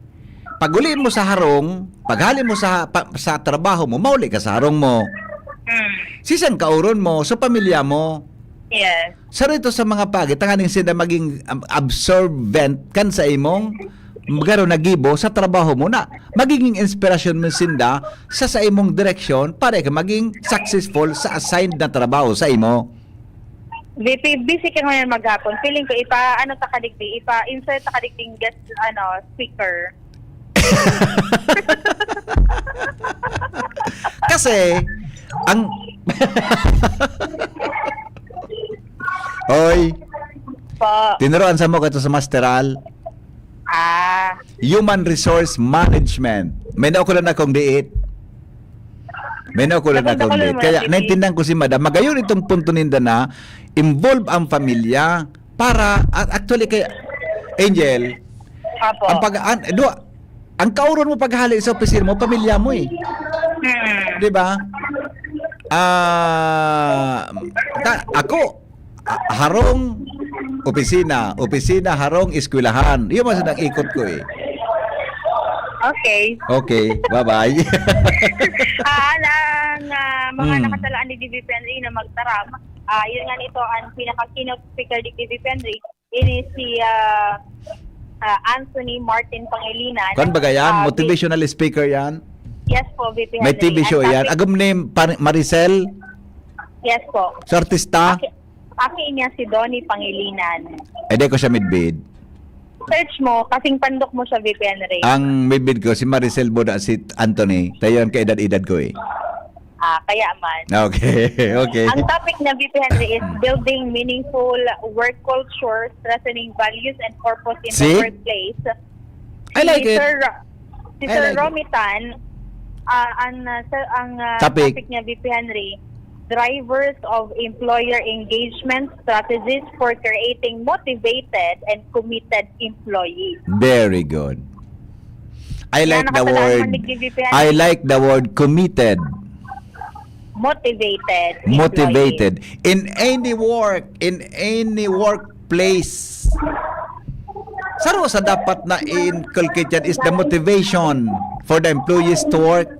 pag uli mo sa harong, paghali mo sa pa, sa trabaho mo, mauli ka sa harong mo. Mm. Sisan kauron mo, sa pamilya mo. Yes. Sa rito sa mga pagi, tanganing sila maging um, absorbent kan sa imong garo nagibo sa trabaho mo na magiging inspirasyon mo sinda sa sa imong direksyon para ka maging successful sa assigned na trabaho sa imo. V P, busy ka ngayon maghapon. Feeling ko, ipa, ano ta ka digdi, ipa-insert ta ka digdi guest, ano, speaker. Kasi, ang... Oy, Po. Tinuruan sa mo kato sa masteral. Ah. Human Resource Management. May naukulan akong diit. May naukulan akong diit. Kaya naintindihan ko si madam. Magayon itong punto ninda na involve ang pamilya para, actually, kay Angel, Apo. ang pag... An, do, ang kauron mo paghali sa opisina mo, pamilya mo eh. Hmm. Di ba? Ah, ta, ako, harong opisina, opisina harong eskwelahan. Iyo man sa nag-ikot ko eh. Okay. Okay, bye-bye. ah, ang uh, mga hmm. nakatalaan ni D B P N A na magtaram, uh, yun nga nito ang pinaka-keynote speaker ni D B P N A, ini si uh, uh, Anthony Martin Pangilinan. Kan ba yan? Uh, Motivational speaker yan? Yes po, V P Henry. May T V show yan. Agom name, Maricel? Yes po. Sa artista? Aki, aki niya si Donnie Pangilinan. Eh, di ko siya midbid. Search mo, kasing pandok mo siya, V P Henry. Ang midbid ko, si Maricel Boda, si Anthony. Tayo ang kaedad-edad ko eh. Ah, kaya man. Okay, okay. Ang topic na V P Henry is building meaningful work culture, strengthening values and purpose in See? the workplace. I like si it. Sir, si I Sir like Romitan, uh, ang, uh, ang uh, topic. topic niya, V P Henry, drivers of employer engagement strategies for creating motivated and committed employees. Very good. I like the word I like the word committed. Motivated. Motivated. In any work, in any workplace. Saro sa dapat na i-inculcate yan is the motivation for the employees to work,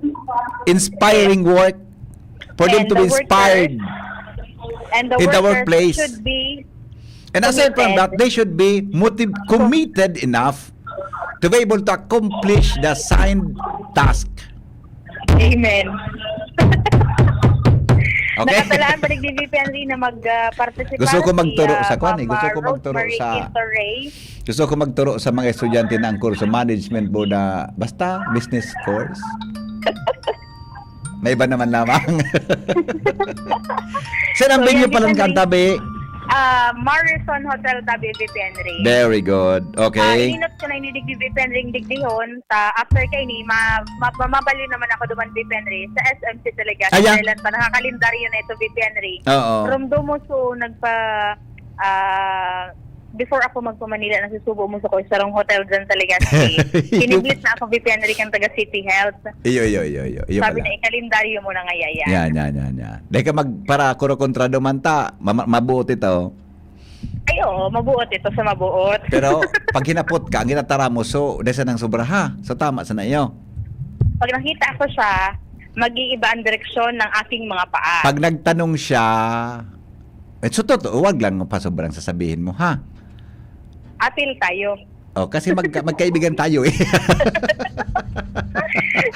inspiring work, for them to be inspired in the workplace. Should be And aside from that, they should be motive, committed enough to be able to accomplish the assigned task. Amen. Okay. Nakatalaan pa ni D V P Henry na mag-participate. Gusto ko magturo uh, sa kwan eh. Gusto ko magturo sa... Gusto ko magturo sa mga estudyante ng kurso management po na basta business course. May iba naman lamang. Saan ang venue pala ng Kantabi? Uh, Marrison Hotel Tabi, V P Henry. Very good. Okay. Uh, ininot ko na ini digdi, V P Henry, digdihon. Ta, after kaini, ma, ma, mabaliw naman ako duman, V P Henry, sa S M C Telegaspi. Ayan. Dahil pa, nakakalendaryo na ito, V P Henry. Oo. From Domo, so, nagpa, uh, before ako magpa-Manila, nasusubo mo sa ko, sarong hotel dyan sa Legazpi. Kiniblit na ako, V P Henry, kan taga City Health. Iyo, iyo, iyo, iyo. iyo Sabi pala. Na, ikalendaryo mo na nga yan. Yan, yan, yan, yan. Dahil ka magpara-kuro kontra duman ta, ma- mabuot ito. Ay, oo, mabuot ito sa mabuot. Pero pag hinapot ka, ang ginatara mo, so, desa nang sobra ha. So, tama sa na iyo. Pag nakita ko siya, mag-iiba ang direksyon ng aking mga paa. Pag nagtanong siya, eh, so, totoo, wag lang pa sobrang sasabihin mo, ha? Atil tayo. Oh, kasi magka- magkaibigan tayo eh.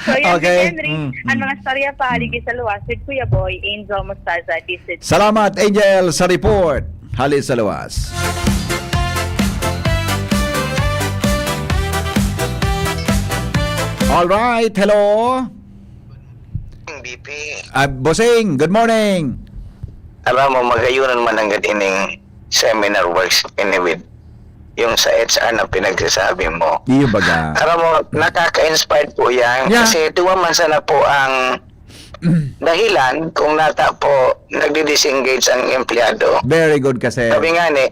So, yun, okay. Henry, mm, ang mm. mga storya pa, haligi sa luwas with Kuya Boy, Angel Mostaza, this is... Salamat, Angel, sa report. Hali sa luwas. All right, hello. B P. Ah, Bossing, good morning. Alam mo, magayonan man ang ining seminar works anyway. Yung sa H R na pinagsasabi mo. Iyo baga. Alam mo, nakaka-inspired po yan. Yeah. Kasi duwa man sana po ang dahilan kung nata po nagdi-disengage ang empleyado. Very good kasi. Sabi nga ni,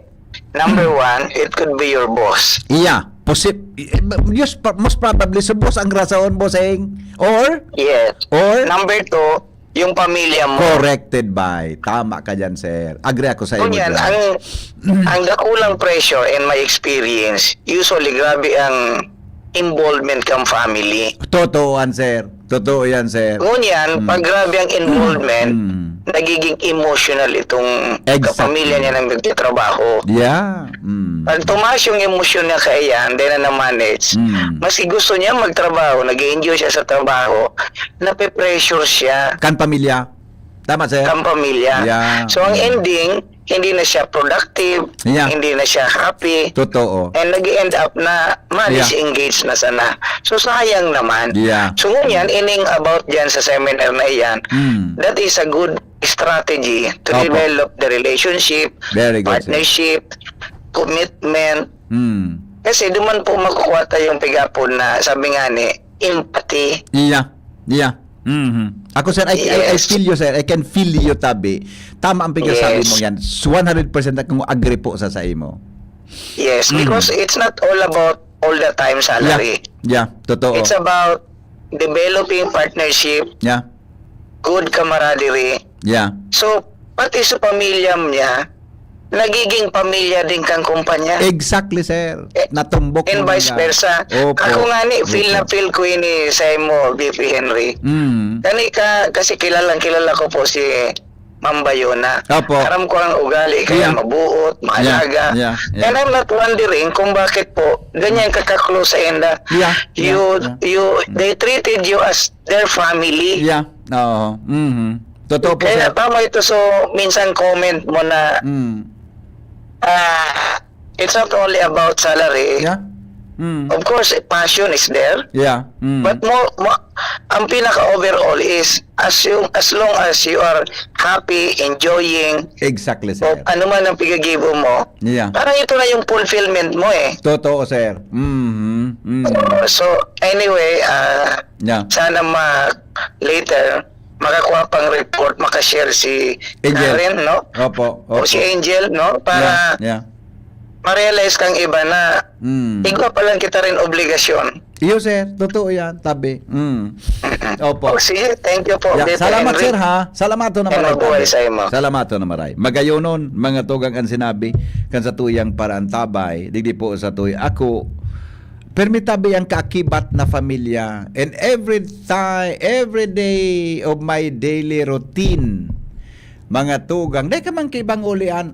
number one, it could be your boss. Iya, posib-, eh, most pa-, most probably, so boss ang rason, Bossing. Or? Yes. Or? Number two, yung pamilya mo. Corrected by. Tama ka dyan, sir. Agree ako sa iyo Ngunyan, dyan. ang, ang dakulang pressure in my experience, usually grabe ang involvement kang family. Totoo yan, sir. Totoo yan, sir. Ngunyan, Mm. pag grabe ang involvement, Mm. nagiging emotional itong Exactly. kapamilya niya nang nagtitrabaho. Yeah. Mm. Pag tumaas yung emosyon niya kaya yan, then na manage, Mm. maski gusto niya magtrabaho, nag-enjoy siya sa trabaho, nape-pressure siya. Kan pamilya. Tama, sir. Kan pamilya. Yeah. So, ang Mm. ending, hindi na siya productive, Yeah. hindi na siya happy, Totoo. and nag-e-end up na ma-disengage Yeah. na sana. So, sayang naman. Yeah. So, ngunyan, ining about dyan sa seminar na iyan, Mm. that is a good strategy to Opo. develop the relationship, Very good, sir. partnership, commitment. Mm. Kasi duman po makukuha tayong pigapon na, sabi nga ni, empathy. Yeah. Yeah. Mhm. Ako, sir, I, I, I Yes. feel you, sir. I can feel you, tabi. Tama ang pigsasabi Yes. mo yan. One hundred percent akong agree po sa, sa imo. Yes, Mm. because it's not all about all the time Yeah. salary. Yeah, totoo. It's about developing partnership, Yeah. good camaraderie. Yeah. So, pati sa pamilya niya, nagiging pamilya din kang kumpanya. Exactly, sir. Eh, Natumbok and mo vice nga. versa. Opo. Ako nga ni, feel na Opo. feel ko ini sa imo, B P Henry. Mm. Kani ka, kasi kilalang kilala ko po si Ma'am Bayona. Opo. Aram ko ang ugali kaya Yeah. mabuot, maalaga. Yeah, yeah, yeah. And I'm not wondering kung bakit po ganyan kaka-close sa inda. Yeah, yeah, You, yeah. you, Mm. they treated you as their family. Yeah. Oo. Mhm. Totoo po, Kaya sir. tama ito. So, minsan comment mo na, Mm. ah, it's not only about salary. Yeah. Mm. Of course, passion is there. Yeah. Mm. But more, mo-, ang pinaka-overall is, as you, as long as you are happy, enjoying, Exactly, o sir. ano man ang pigagibo mo, Yeah. parang ito na yung fulfillment mo eh. Totoo, sir. Mhm. Mm. So, anyway, ah, Yeah. sana ma-, later, makakuha pang report, makashare si Angel. Karen, no? Opo, O si opo. Angel, no? Para Yeah, yeah. ma-realize kang iba na Mm. igwa pa lang kita rin obligasyon. Iyo, sir. Totoo yan, tabi. Mm. Mm-mm. Opo. O, sige, thank you po, Yeah, B P salamat, Henry. sir, ha? Salamat na And maray, mabuhay tabi. sa imo. Salamat na maray. Magayonon, mga tugang, ang sinabi kan sa tuyang paraantabay, digdi po sa tuy-, ako, permi tabi ang kaakibat na pamilya. And every time, every day of my daily routine, mga tugang, dai ka man kaibang ulian,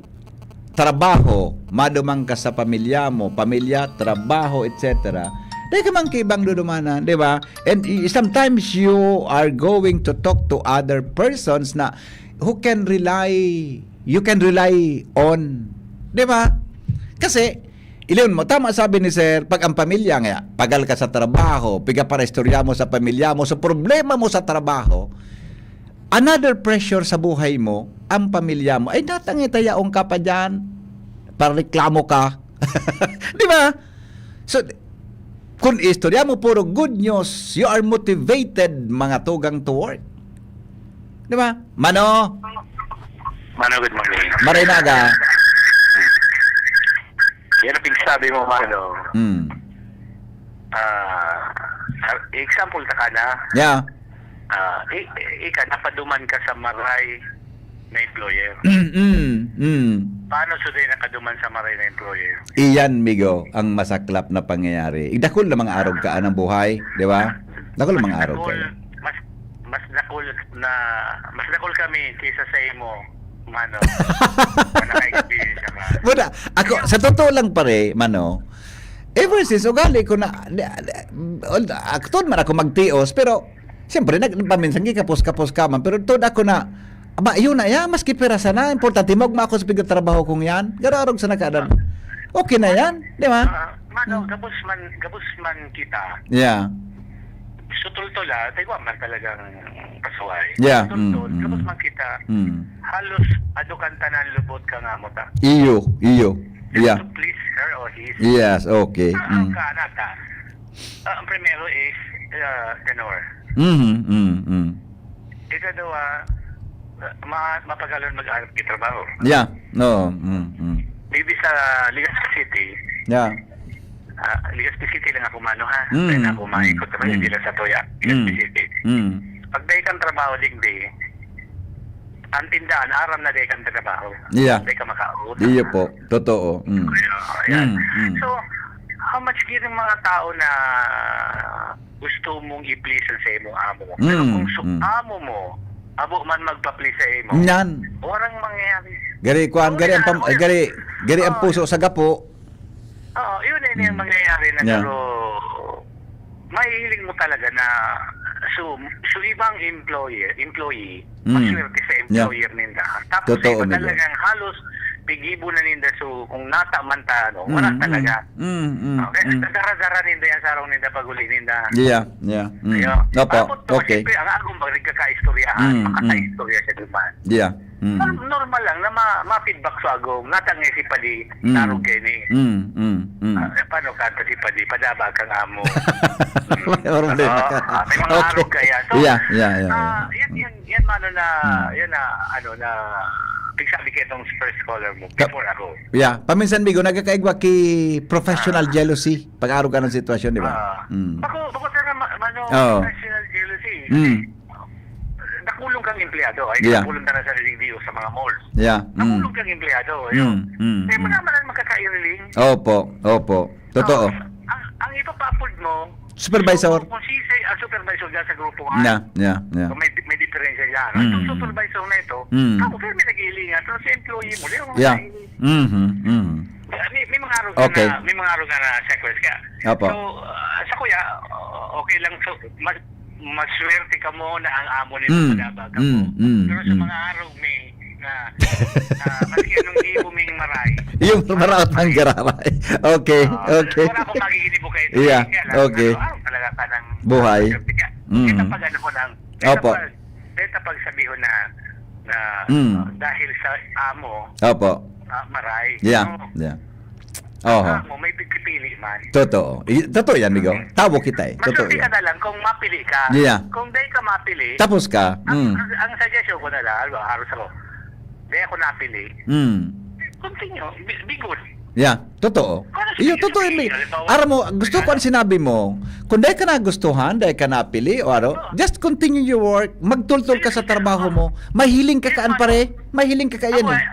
trabaho, maduman ka sa pamilya mo, pamilya, trabaho, et cetera. Dai ka man kaibang dudumanan, di ba? And i-, sometimes you are going to talk to other persons na who can rely, you can rely on. Di ba? Kasi, iliyon mo, tama sabi ni Sir, pag ang pamilya nga, pagal ka sa trabaho, piga para istorya mo sa pamilya mo, sa problema mo sa trabaho, another pressure sa buhay mo, ang pamilya mo. Ay, natangit, yaon ka pa dyan. Pareklamo ka. Di ba? So, kung istorya mo, puro good news, you are motivated, mga tugang, to work. Di ba? Mano? Mano, good morning. Marinaga. Yan ang pinagsabi mo, Mano. Hmm. Ah, ah, example ta ka na. Yeah. Ah, i-, i-, ika, napaduman ka sa maray na employer. Mm, mm, mm. Paano suday nakaduman sa maray na employer? Iyan, migo, ang masaklap na pangyayari. Dakul na mga arog ka, anang buhay, di ba? Dakul na mga arog dakul, kayo. Mas, mas dakul na, mas dakul kami kaysa sa imo, Mano. Na naka-experience ka. Muna, ako, sa totoo lang, pare, Mano, ever since, ugali ko na, di, di, although, aktuon man ako magtios, pero, siyempre, nag-, paminsan, gikapos-kapos ka man, pero tuod ako na, aba, yun na, ya, maski pera sana, importante, magma ako sa pigtrabaho kong yan, gararog sa nakadan. Okay na yan, di ba? Ah, Mano, Hmm. gabos man, gabos man kita. Yeah. Sutultol, ah, tayo man talagang pasuway. Yeah, Sutultol, mm, mm. Tapos man kita, Mm. halos adukan tanan lubot ka nga mo ta. Iyo, iyo. Just Yeah. to please her or his. Yes, okay. Ah, ang Mm. kaanata. Ah, ang primero is, ah, tenor. Mhm, mm, mm. Ikaduha, ma mapagalon mag-arap ki trabaho. Yeah. No. Mm, mm. Bibi sa Legazpi City, Yeah. ah, Legazpi City lang ako mano ha. Mm, Kaya na ako maikot mm, naman, mm. Hindi lang sa Toya. Legazpi Mm. City. Mm. Pag dai kang trabaho, digdi, ang tindahan, aram na dai kang trabaho. Yeah. Dai ka makaot. Iyo po. Totoo. Mm. Kaya, ayan. Mm, mm. So, how much gini mga tao na gusto mong i-please sa imong amo? Pero Mm, kung su- mm. amo mo, abo man magpa-please sa imo, Nyan. warang mangyayari. Gari, kuan, gari ang pam, eh, gari, gari ang puso sa gapo. Oo, yun na yung Mm. mangyayari na Yeah. pero mahihiling mo talaga na so, so ibang employer, employee, Mm. maswerte sa Yeah. employer ninda. Tapos Totoo, iba amigo. Talagang halos pigibo na ninda. So, kung nata man ta, ano, wala Mm, talaga. Mm, mm, Okay, mm. Dara-dara ninda yan sa arong ninda pag-uli ninda. Yeah, yeah. Mm. Ayun. Opo, Tapos, okay. Siyempre, ang agong magkakaistoryahan, Mm, mm. makakaistorya siya duman. Yeah. Mm. Norm- normal lang na ma- ma-feedback sa agong, natangay si Padi, Mm. narog kayo ni. Mm, mm, mm. Ah, eh, paano ka si Padi? Padaba kang amo. May problema Oo, ka. ah, may mga Okay. arog kaya. So, Yeah, yeah, yeah, ah, yeah. yan, yan, yan, mano na, Hmm. yan na, ano na, pigsabi kayo itong first caller mo, Ka- before ako. Yeah, paminsan bigo nagkakaigwa ki professional Ah. jealousy pag-arog ka ng sitwasyon, di ba? Ah, Mm. bako, bako sana ma- mano, Oo. professional jealousy. Mm. Nakulong kang empleyado, ay, Yeah. nakulong ka na sa L T O sa mga malls. Yeah. Mm. Nakulong kang empleyado, ayun. Mm, mm, Kaya mo mm. naman ang makakailing. Opo, opo. Totoo. Ang, ang ipapapod mo, Supervisor. Kung si say, ang supervisor dyan sa grupo nga, Yeah, yeah, yeah. so may, may diferensya dyan. Mm. Itong supervisor na ito, Mm. ako kayo may nag-iilingan, pero si employee mo, di ba? Yeah. Mhm, mhm. May, may mga arog Okay. na, may mga arog na sequence ka. Apo. So, ah, sa kuya, ah, okay lang. So, mas, maswerte ka mo na ang amo nito Mm, madabag ako. mm, mm, Pero sa mm. mga arog, may na, na maski anong gibo ming maray. Yung maraot ng gararay. Okay, Ah, okay. Wala akong magiginibo kayo. Yeah, Kaya lang, okay. Ano, araw talaga ka ng Buhay. Kaya, Mm. Kaya pag ano ko lang, Opo. Pag, kaya pag sabihin na, na Mm. dahil sa amo, Opo. ah, maray. Yeah, No? yeah. Oho. Amo, may pipili man. Totoo. I- totoo yan, Migo. Tawo kita eh. Totoo Maswerte ka yan. na lang kung mapili ka. Yeah. Kung di ka mapili, Tapos ka. ang, Mm. ang, ang suggestion ko na lang, halos, halos ako, di ako napili, Mm. continue, be, be good. Yeah, totoo. Ano Iyo, sige, totoo sige, yun. Migo. halimbawa, Aram mo, gusto ko ang sinabi mo, kung dahil ka nagustuhan, dahil ka napili, o ano, Oo. just continue your work, magtultol ka sa trabaho mo, mahiling ka kaan pare, mahiling ka kaiyan Ako, eh. eh,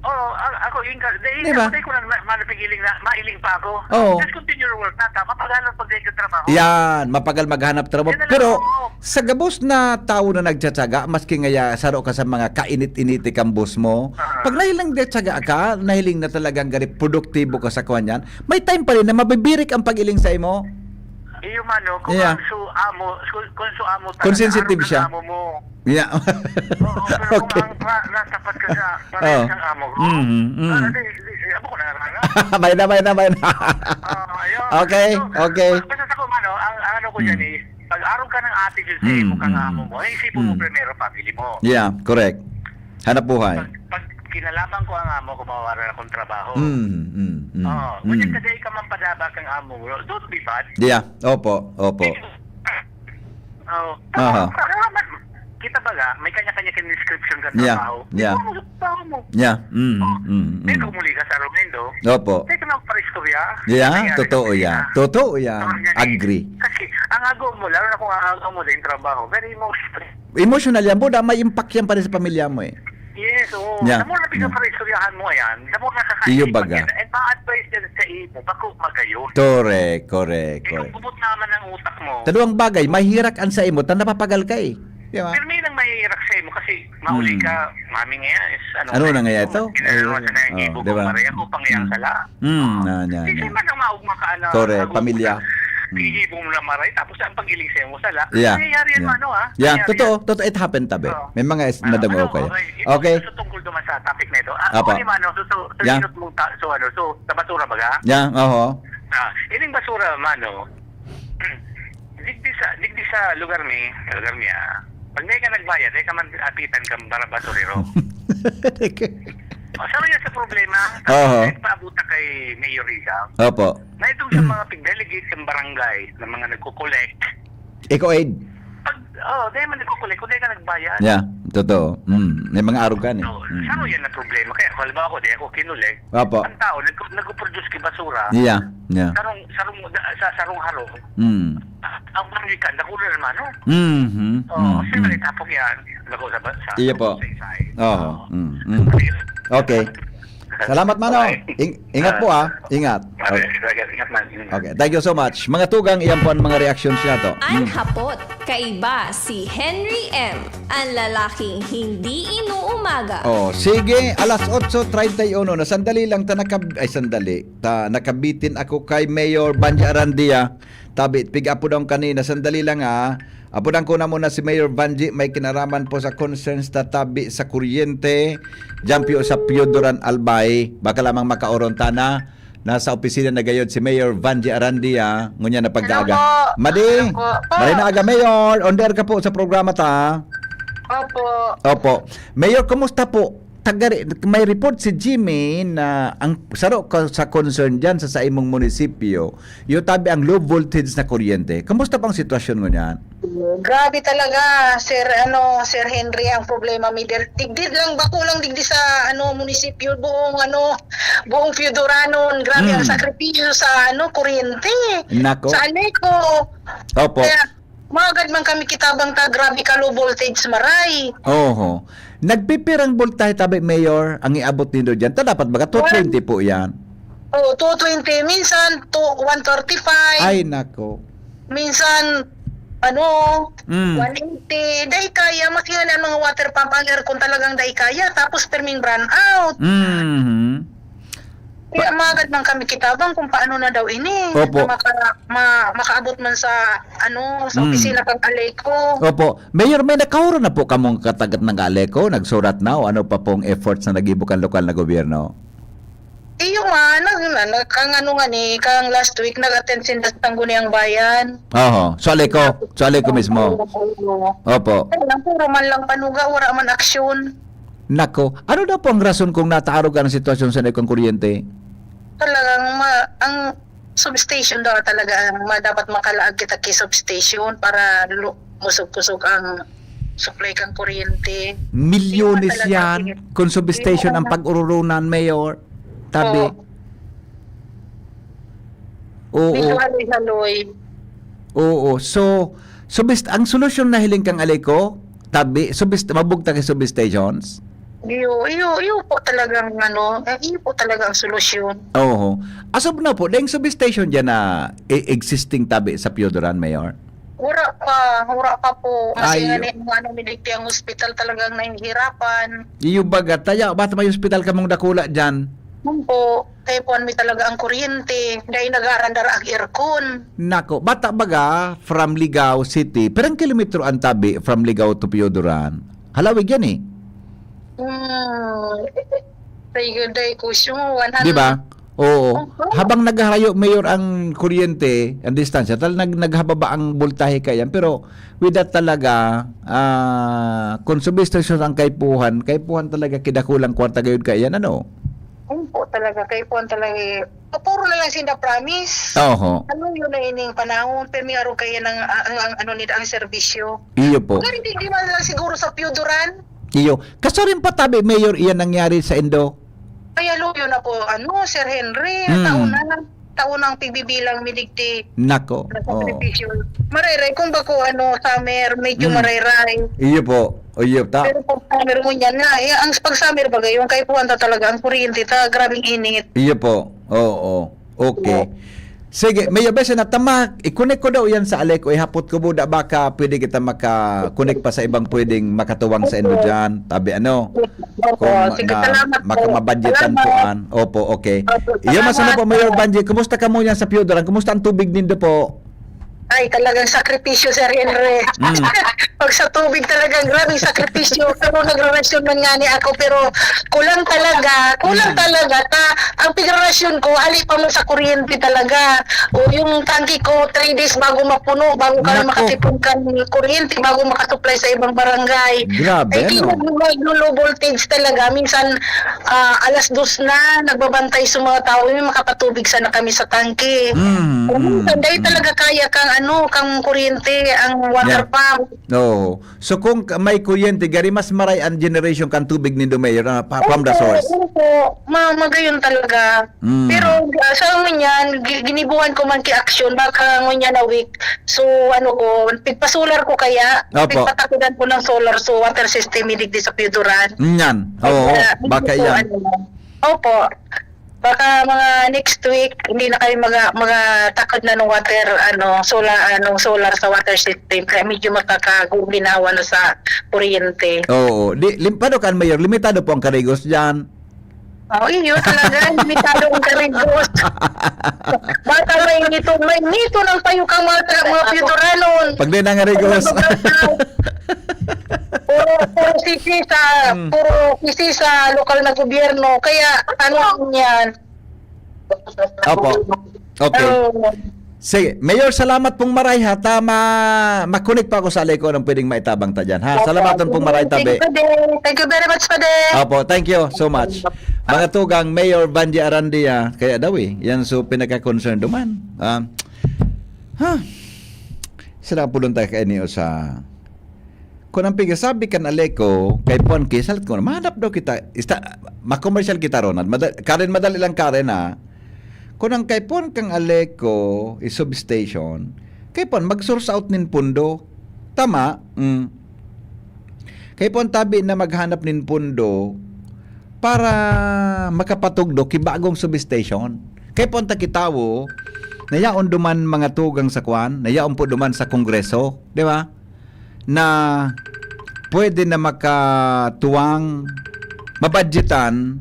oo, a- ako, yung, dahil Di ba? ako, dahil ko lang ma- mapigiling na, mailing pa ako. Oo. Just continue your work na, tama, pag-alam pag dahil ka trabaho. Yan, mapagal maghanap trabaho. Yan na lang, Pero oo. sa gabos na tao na nagtsatsaga, maski ngaya saro ka sa mga kainit-init kang boss mo, Ah. pag nahiling na tsaga ka, nahiling na talagang gari produktibo ka sa kuwan yan, may time pa rin na mabibirik ang pag-iling sa imo. Iyo man, no, kung Yeah. ang su amo, su, kung su amo Kung sensitive siya. Amo mo. Yeah. Oo, pero Okay. Kung ang pra, natapat ka sa Oo. parehas ng amo ko, Mhm, mhm. ah, di, di, di, amo ko na nga. May na, may na, may na. Ah, ayun. Okay, So, okay. Basta sa kung ano, ang, ang ano ko Mm. dyan is, pag-arog ka ng attitude sa Mm, imo kang mm, amo mm. mo, ay isipin mo Mm. primero family mo. Yeah, correct. Hanap buhay. Pag, pag kinalaban ko ang amo ko, mawawala akong trabaho. Mm, mm, mm, Oo. mm. Ngunit kasi ka man padaba kang amo mo, don't be bad. Yeah, opo, opo. Oo. Aha. Salamat. Kita ba ga, may kanya-kanya kang description ka Yeah, trabaho. yeah. Ikaw mo sa trabaho mo. Yeah, mm, Oh. mm, May mm. kumuli ka sa Romendo. Opo. Hindi ka magparistorya. Yeah, Nangyari totoo sa yan. kanila. Totoo yan. Parang yan eh. Agree. Kasi ang agaw mo, lalo na kung ang agaw mo din trabaho, very emotional. Emotional yan, Buda. May impact yan pa rin sa pamilya mo eh. Yes, oo. Yeah, Damo na yeah. Pinaparistoryahan mo yan. Damo na Iyo kakaisip baga. Yan. And pa-advise yan sa imo, bako magayon. Correct, correct, Ikaw correct. gubot naman ang utak mo. Dalawang bagay, mahirak ang sa imo, tan napapagal ka eh. Di ba? Pero may nang mahihirak sa imo kasi mauli Hmm. ka, mami nga yan, is ano Ano nga na nga yan, ito? Ginagawa sa Eh, nangyayibo oh, ko, di ba? pareha ko pang iyang Hmm. sala. Hmm, Ah, na, na, Hindi na. man ang maugma ka, ano, Correct, ang pamilya. ka. Hmm. Gigibo mo na maray, tapos ang pag-iling sa imo sala. Yeah, Nangyayari yan, yeah. ano, ah? Yeah, Nangyayari totoo, yan. totoo, it happened tabi. Oo. May mga is Ah, nadangog ano, ko eh. Okay. Okay. Ito, ito tungkol naman sa topic na ito. Ah, Apo. Ano, mano, so, so, Yeah. inot mong ta-, so, ano, so, sa basura baga? Yeah, oho. Ah, ining basura, mano, digdi Sa, digdi sa lugar mi, lugar niya, pag di ka nagbayad, di ka man apitan kang bara basurero. O, saro yan sa problema. Oho. Nagpaabot na kay Mayor Rizal. Opo. Na itong sa mga pig-delegate ng barangay, ng mga nagko-collect. Eco Aid. Pag, oh, di man nagko-collect, kung di ka nagbayad. Yeah, totoo. Mm. May mga arog ka ni. So, Mm. saro yan na problema. Kaya, halimbawa ako, di ako kinulik. Opo. Ang tao, nag, nagpo-produce ki basura. Yeah, yeah. Sarong, sarong, sa sarong harong. Mm. Ang mga weekend, nakuha naman, no? Mhm. Oo, Mm, kasi mm. malitapok yan. Nako sa, sa, Iya po. sa isay. Oo. Mm, mm. Okay. Salamat, Manong. Okay. Ing- ingat po, ah. Ingat. Okay, okay, ingat man. Okay. Thank you so much. Mga tugang, iyan po ang mga reactions niya to. An Mm. hapot, kaiba si Henry M, ang lalaking hindi inuumaga. Oh, sige, alas otso treinta y uno na, sandali lang ta nakab- ay, sandali. Ta nakabitin ako kay Mayor Banji Arandia. Tabi, pig-apo daw kanina, sandali lang, ah. Apodan ko na muna si Mayor Banji, may kinaraman po sa concerns ta tabi sa kuryente. Diyan po sa Pioduran, Albay. Baka lamang makaoron ta na. Nasa opisina na gayod si Mayor Vanji Arandia, ngunyan na pag-aaga. Hello po. Madi, Hello po. Maray na aga, Mayor. On the air ka po sa programa ta. Opo. Opo. Mayor, kumusta po? Tagari, may report si Jimmy na ang saro ka sa concern diyan sa, sa imong munisipyo, yung tabi ang low voltage na kuryente. Kumusta pang sitwasyon mo niyan? Grabe talaga, Sir ano, Sir Henry, ang problema mi der. Digdi lang, bako lang digdi sa ano munisipyo, buong ano, buong Piodoranon. Grabe ang Mm. sakripisyo sa ano, kuryente. Nako. Sa Aleco. Opo. Kaya magad man kami kitabang ta, grabe ka low voltage maray. Oho. Nagpipirang voltahe tabi, Mayor, ang iabot nindo diyan? Ta dapat baga two twenty po yan. Oh, two twenty, minsan to one thirty-five. Ay, nako. Minsan ano, Mm. one eighty. Dai kaya, mas yun ang mga water pump, ang aircon talagang dai kaya. Tapos perming brownout. Mhm. Kaya magad man kami kitabang kung paano na daw ini. Opo. Na maka, ma, makaabot man sa ano, sa Mm. opisina kang Aleco. Opo. Mayor, may nakauro na po kamong katagat ng Aleco? Nagsurat na o ano pa pong efforts na nag-ibo kan lokal na gobyerno? Iyo nga, nag, na, nag, kang ano nga ni, kang last week, nag-attend sinda sa Sangguniang Bayan. Oho. So, Aleco. So, Aleco mismo. Oo. Opo. Kaya lang, puro man lang panuga, wala man aksyon. Nako. Ano daw po ang rason kung nataarog ang sitwasyon sa inyo kang kuryente? Talagang ma, ang substation daw talaga ang ma, dapat makalaag kita kay substation para lu, kusog-kusog ang supply kang kuryente. Milyones Hindi pa talaga yan. sige. Kung substation ang pag-ururunan, Mayor. Tabi. Oo. Oo. Medyo haloy-haloy. Oo. So, subist ang solusyon na hiling kang Aleco, tabi, subist mabugta kay substations? Iyo, iyo, iyo po talagang ano, eh, iyo po talaga ang solusyon. Oo. Asob na po, dahil substation dyan na e- existing tabi sa Piodoran, Mayor? Wala pa, wala pa po. Kasi Ay, nga ni, ano, miligti ang hospital talagang nahihirapan. Iyo baga, taya, bata may hospital kamong dakula dyan? Yun po, kaya po may talaga ang kuryente. Dahil nag-aarandar ang aircon. Nako, bata baga, from Ligao City, perang kilometro ang tabi from Ligao to Piodoran? Halawig yan eh. Hmm. Sa Yuday ko siya, one hundred. Di ba? Oo. Opo. Habang nagharayo, Mayor, ang kuryente, ang distansya, tal nag naghababa ang voltahe kaiyan. Pero with that talaga, ah, kung substation ang kaipuhan, kaipuhan talaga kidakulang kwarta gayud kaiyan, ano? Yun po talaga, kaya po ang talaga eh. Puro na lang sinda promise. Oho. Ano yun na ining panahon? Pero may araw kaya ng, ang, ang, ano nila, ang serbisyo. Iyo po. Pero hindi, hindi man lang siguro sa Piodoran. Iyo. Kaso rin pa tabi, Mayor, iyan nangyari sa Indo. Kaya luyo na po, ano, Sir Henry, Mm. taon na, taon na ang pigbibilang miligti. Nako. Sa Oo. sakripisyo. Marayray, kung bako, ano, summer, medyo Mm. marayray. Iyo po. Iyo, ta. Pero pag summer mo niyan na, eh, ang pag summer ba gayon, kaya puwanta talaga ang kuryente ta, grabing init. Iyo po. Oo. Okay. Sige, Mayor Besa, natama, i-connect ko daw yan sa Aleco, ihapot ko buda, baka pwede kita maka-connect pa sa ibang pwedeng makatuwang sa indo dyan. Tabi ano? Opo, Kung sige, na, salamat po. makamabadyetan po Salamat. An. Opo, okay. Opo, Iyo, masama salamat po, Mayor po. Banji, kumusta ka mo yan sa Piodoran? Kumusta ang tubig nindo po? Ay, talagang sakripisyo, Sir Henry. Mm. Pag sa tubig, talagang grabeng sakripisyo. Pero nagrarasyon man nga ni ako, pero kulang talaga, kulang Mm. talaga. Ta, ang pigrarasyon ko, hali pa man sa kuryente talaga. O yung tangke ko, three days bago mapuno, bago kami Nako. makatipon kan kuryente, bago makasupply sa ibang barangay. Grabe, Ay, ano? Kaya naglo-low voltage talaga. Minsan, ah, alas dos na, nagbabantay sa mga tao, may makapatubig sana kami sa tangke. Mm, Kung mm, minsan, dahil mm. talaga kaya kang ano, kang kuryente, ang water Yan. pump. Oo. So, kung ka, may kuryente, gari mas maray ang generation kan tubig nindo, Mayor, ah, pa, from the Opo, source. opo. Ma, magayon talaga. Mm. Pero, ah, sa ngunyan, gi, ginibuhan ko man ki aksyon, baka ngunyan na week. So, ano ko, pigpa-solar ko kaya, Opo. pigpatakudan ko ng solar, so water system, digdi sa Pioduran. Yan. Oo, Kaya, baka hindi ko, yan. ano, opo. Baka mga next week, hindi na kayo maga, magatakod na ng water, ano, solar, ano, solar sa water system. Kaya medyo makakaguginawa na sa kuryente. Oo. Di, lim, paano kan, Mayor? Limitado po ang karigos diyan. Oh, iyo talaga, limitado ang karigos. Baka may nito, may nito ng payo kang mga, mga Piodoranon. Pag di nangarigos. Puro, puro sisi sa, Hmm. puro sisi sa lokal na gobyerno. Kaya, ano yan? Opo. Okay. Oo. Sige, Mayor, salamat pong maray, ha. Ta, ma, ma-connect pa ako sa Aleco, anong pwedeng maitabang ta dyan, ha? Opo. Salamat pong maray, Thank tabi. you, Pade. Thank you very much, Pade. Opo, thank you so much. Mga tugang, Mayor Vangie Arandia, kaya daw eh, yan so pinaka-concern duman. Ah, ha? Sila pulong tayo kayo niyo sa Kun ang pigasabi kan Aleco, kaipuhan ki, salat ko, mahanap daw kita, ista, makomersyal kita, Ronald. Mada, Karen, madali lang, Karen, ha. Kun ang kaipuhan kang Aleco is substation, kaipuhan mag-source out nin pundo. Tama? Mm. Kaipuhan tabi na maghanap nin pundo para makapatugdok ki bagong substation. Kaipuhan ta ki tawo, na yaon duman mga tugang sa kwan, na yaon po duman sa Kongreso, di ba? Na pwede na makatuwang, mabudgetan,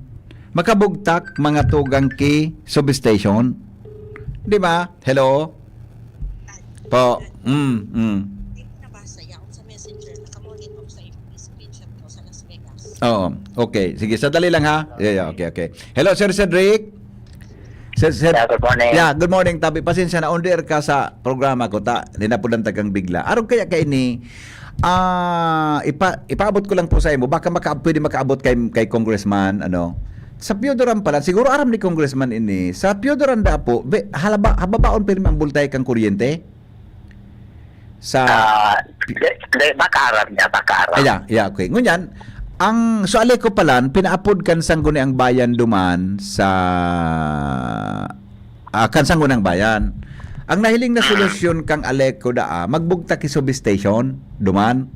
makabugtak mga tugang ki substation. Di ba? Hello? Po. Mm, mm. Hindi ko nabasa. Yaon sa messenger, naka-monitor sa imo. Screenshot ko sa Las Vegas. Oo. Okay. Sige, sadali lang ha. Yeah, yeah. Okay, okay. Hello, Sir Cedric. Sir, Sir, Yeah, good morning. Yeah, good morning, Tabi. Pasensya na, on the air ka sa programa ko, ta, linapudan ta kang bigla. Arog kaya kaini, ah, ipa, ipaabot ko lang po sa imo, baka maka, pwede makaabot kay, kay Congressman, ano. Sa Piodoran pala, siguro aram ni Congressman ini, sa Piodoran dapo, be, halaba, hababaon pirmi ang bultay kang kuryente? Sa Ah, di, di, baka aram niya, baka aram. Ay, yeah, yeah, okay. Ngunyan, ang sa Aleco palan, pinaapod kan Sangguniang Bayan duman sa, ah, kan Sangguniang Bayan. Ang nahiling na solusyon kang Aleco daa, magbugtak ki substation duman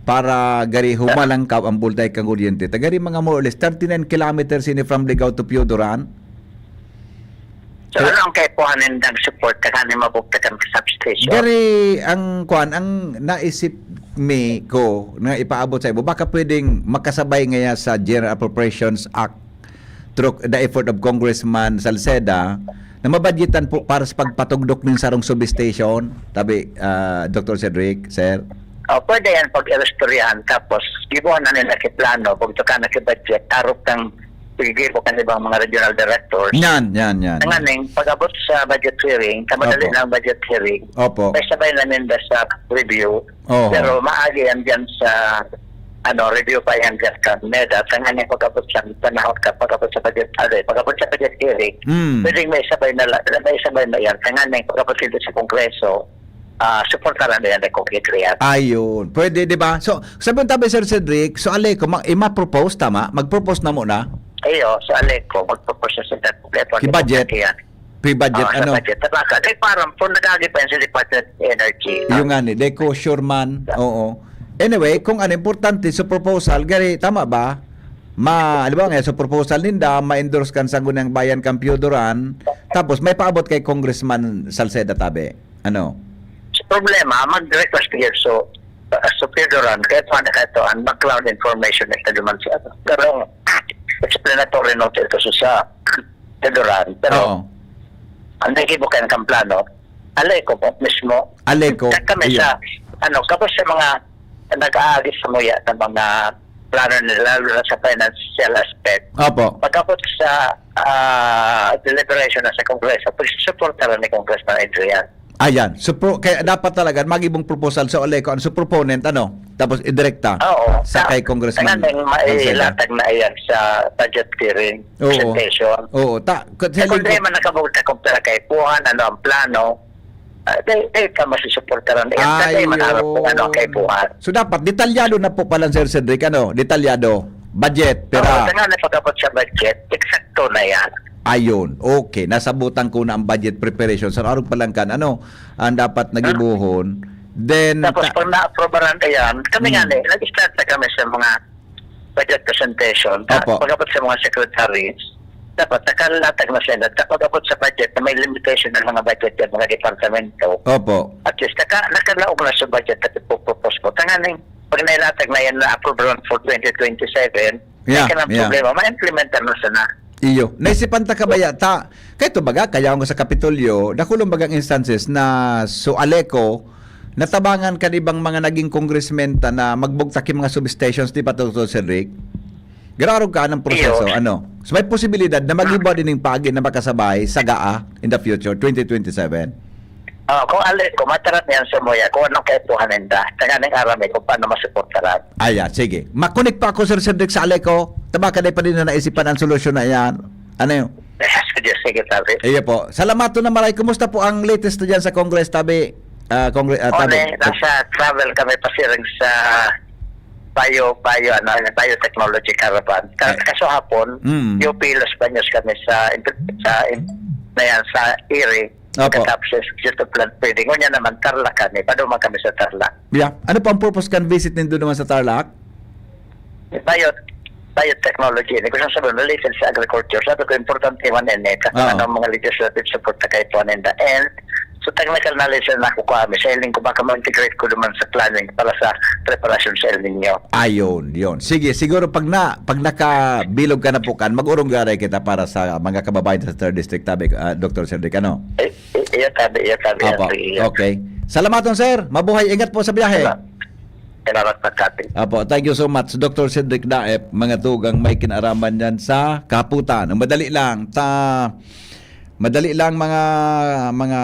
para gari humalangkaw ang bultay kang kuryente. Ta gari mga more or less thirty-nine kilometers ini from Ligao to Piodoran. So, Kaya ano ang kaipuhan nindang support ka kani mabugtak ang substation? Gari, ang kwan, ang naisip mi ko na ipaabot sa imo, baka pwedeng makasabay ngaya sa General Appropriations Act through the effort of Congressman Salceda na mabadyetan po para sa pagpatugdok nin sarong substation, tabi, ah, Doctor Cedric, sir? Oh, pwede yan pag-ilusturyahan. Tapos, gibuhan na nila ki plano, pag ito ka nakibudget, arog kang igigibo kan ibang mga regional directors. Yan, yan, yan. Tanganing, pag-abot sa budget hearing, kamadali Opo. na ang budget hearing, Opo. may sabay na ninda sa review. Oho. Pero maagi yan dyan sa, ano, review pa yan dyan sa NEDA. Tanganing pag-abot sa panahon ka, pag-abot sa budget, ano, eh, pag-abot sa budget hearing, Mm. pwedeng may sabay na la-, may sabay na yan. Tanganing pag-abot dito sa Kongreso, ah, suportaran na yan ng Kongreso yan. Ayun. Pwede, di ba? So, sabi ng tabi, Sir Cedric, so, Aleco, ma-, ima-propose, tama? Mag-propose na muna? Iyo, sa Aleco, mag-propose na sila. Kaya Ki budget? Yan. Pre-budget, Ah, sa ano? budget. Sa baka, kay parang, kung nag-aagi pa yan sa Department of Energy. Yung nga ni, di ko sure man. Oo. Anyway, kung ano importante sa proposal, gari, tama ba? Ma, halimbawa nga, sa proposal ninda, ma-endorse kan Sangguniang Bayan kan Piodoran, tapos may paabot kay Congressman Salceda tabi. Ano? Sa problema, mag-request ka dyan. So, uh, sa Piodoran, kahit paano, kahit paano, background information na ito naman sa ano. Pero, explanatory note ito sa, sa Piodoran. Pero, Oo. ang nagibo kayo ng plano, Aleco po mismo. Aleco. Kami Iyo. Sa, ano, kapos sa mga nag-aagi sa muya ng mga plano nila, lalo na sa financial aspect. Opo. Pagkabot sa ah, deliberation na sa Kongreso, pagsusuportaran ni Congressman Adrian. Ayan. So, pro, kaya dapat talaga magibong proposal sa Aleco ang so proponent, ano? Tapos idirekta Oo. sa kay Congressman Tanganing Salceda. Mailatag na iyan sa budget hearing Oo. presentation. Oo, ta, Kung Salceda, di man nakabugta kung pera kaipuhan, ano ang plano, ah, di, di ka masusuportaran. Eh, Ay, di man harap kung ano ang oo. Kaipuhan. So, dapat detalyado na po pala, Sir Cedric, ano? Detalyado. Budget, Pero pera. Tanganing pagkabot sa budget, eksakto na yan. Ayun. Okay. Nasabutan ko na ang budget preparation. Sa arog pa lang kan, ano, ang dapat nagibuhon. Then, Tapos ta- pag na-aprobaran na yan, kami Hmm. nga ni, nag-start na kami sa mga budget presentation. Ta- Opo. Pagkabot sa mga secretaries, dapat nakalatag na sila. Pagkabot sa budget na may limitation ng mga budget ng mga departamento. Opo. At least, naka, nakalaog na sa budget na ipopropose mo. Tanganing, pag nailatag na yan na approval for twenty twenty-seven, Yeah, ay ka ng yeah. Problema, ma-implementar na sana. Iyo. Naisipan ta ka ba yata? Kaya ito baga, kaya ako sa Kapitolyo, dakulong bagang instances na so Aleco, natabangan ka ibang mga naging congressmen ta na magbugtak yung mga substations, di ba, Doctor Cedric? Gararog ka ng proseso, Iyo. Ano? So may posibilidad na mag-iba din yung paagi na makasabay sa gaa in the future, twenty twenty-seven? Oh, kung Aleco, matarat niyan sa muya, kung anong kaipuhan ninda, tanganing aram eh, kung paano masuportaran. Ayan, sige. Makonek pa ako, Sir Cedric, sa Aleco. Tabaka na pa din na naisipan ang solusyon na yan. Ano yun? Sige, sige, tabi. Iyo po. Salamat to na maray. Kumusta po ang latest na dyan sa Congress, tabi? Ah, Congress, ah, tabi. One, nasa travel kami pasiring sa bio, bio, ano, biotechnology caravan. Ka- Eh. Kaso hapon, Mm. U P Los Baños kami sa, sa, na yan, sa Iri. Opo. Katapos, dito plant feeding. Ngunyan naman, Tarlac kami. Paduman kami sa Tarlac. Yeah. Ano po ang purpose kan visit nindo naman sa Tarlac? Bio, biotechnology. Hindi ko sasabihin, related sa agriculture. Sabi ko, importante man yan eh. Kasi Oo. Ano ang mga legislative support na kaipuhan ninda. And, so technical knowledge na nakukuha kami. Sa hiling ko, baka ma-integrate ko naman sa planning para sa preparasyon sa El Nino. Ayun, yun. Sige, siguro pag na pag nakabilog ka na po kan, mag-urong garay kita para sa mga kababayan sa third district, tabi, ah, Doctor Cedric, ano? Eh, eh, iya tabi, iya tabi, Opo. iya tabi, iya. Okay. Salamat, sir. Mabuhay. Ingat po sa biyahe. Salamat. Salamat, Pagkati. Apo, thank you so much, Doctor Cedric Daep, mga tugang may kinaraman yan sa kaputan. Ang madali lang, ta, madali lang mga, mga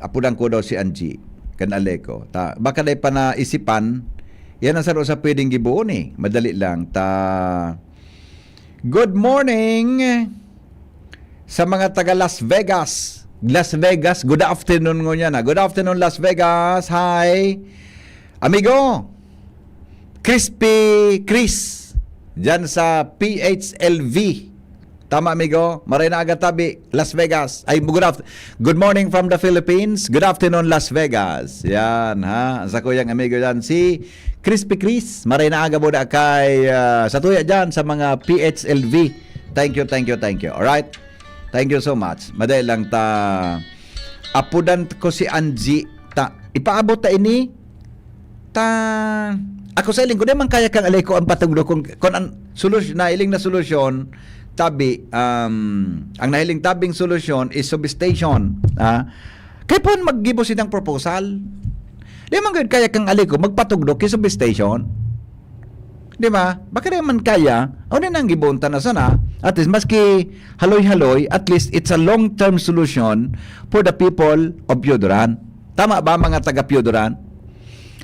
apudan ko daw si Angie, kan Aleco. Ta, baka dai pa naisipan, yan ang saro sa pwedeng gibuon eh. Madali lang, ta, good morning sa mga taga Las Vegas. Las Vegas, good afternoon ngunyan, ah. Good afternoon, Las Vegas. Hi. Amigo, Crispy Chris, dyan sa P H L V. Tama, amigo? Maray na aga tabi, Las Vegas. Ay, good, aft- good morning from the Philippines. Good afternoon, Las Vegas. Yan, ha? Ang sakuyang amigo yan, si Crispy Chris. Maray na aga muna kay, ah, sa tuya dyan, sa mga P H L V. Thank you, thank you, thank you. Alright? Thank you so much. Madali lang ta apudan ko si Angie. Ta, ipaabot ta ini. Ta, ako sa iling ko, di man kaya kang Aleco ang patugro kung, kung ang solusyon, nailing na solusyon, tabi, um, ang nahiling tabing solusyon is substation. Ha? Kaya po maggibo silang proposal. Di man gud kaya kang Aleco magpatugro kay substation. Di ba? Baka di man kaya, o na nang gibunta na sana. At least, maski haloy-haloy, at least it's a long-term solution for the people of Pioduran. Tama ba, mga taga Pioduran?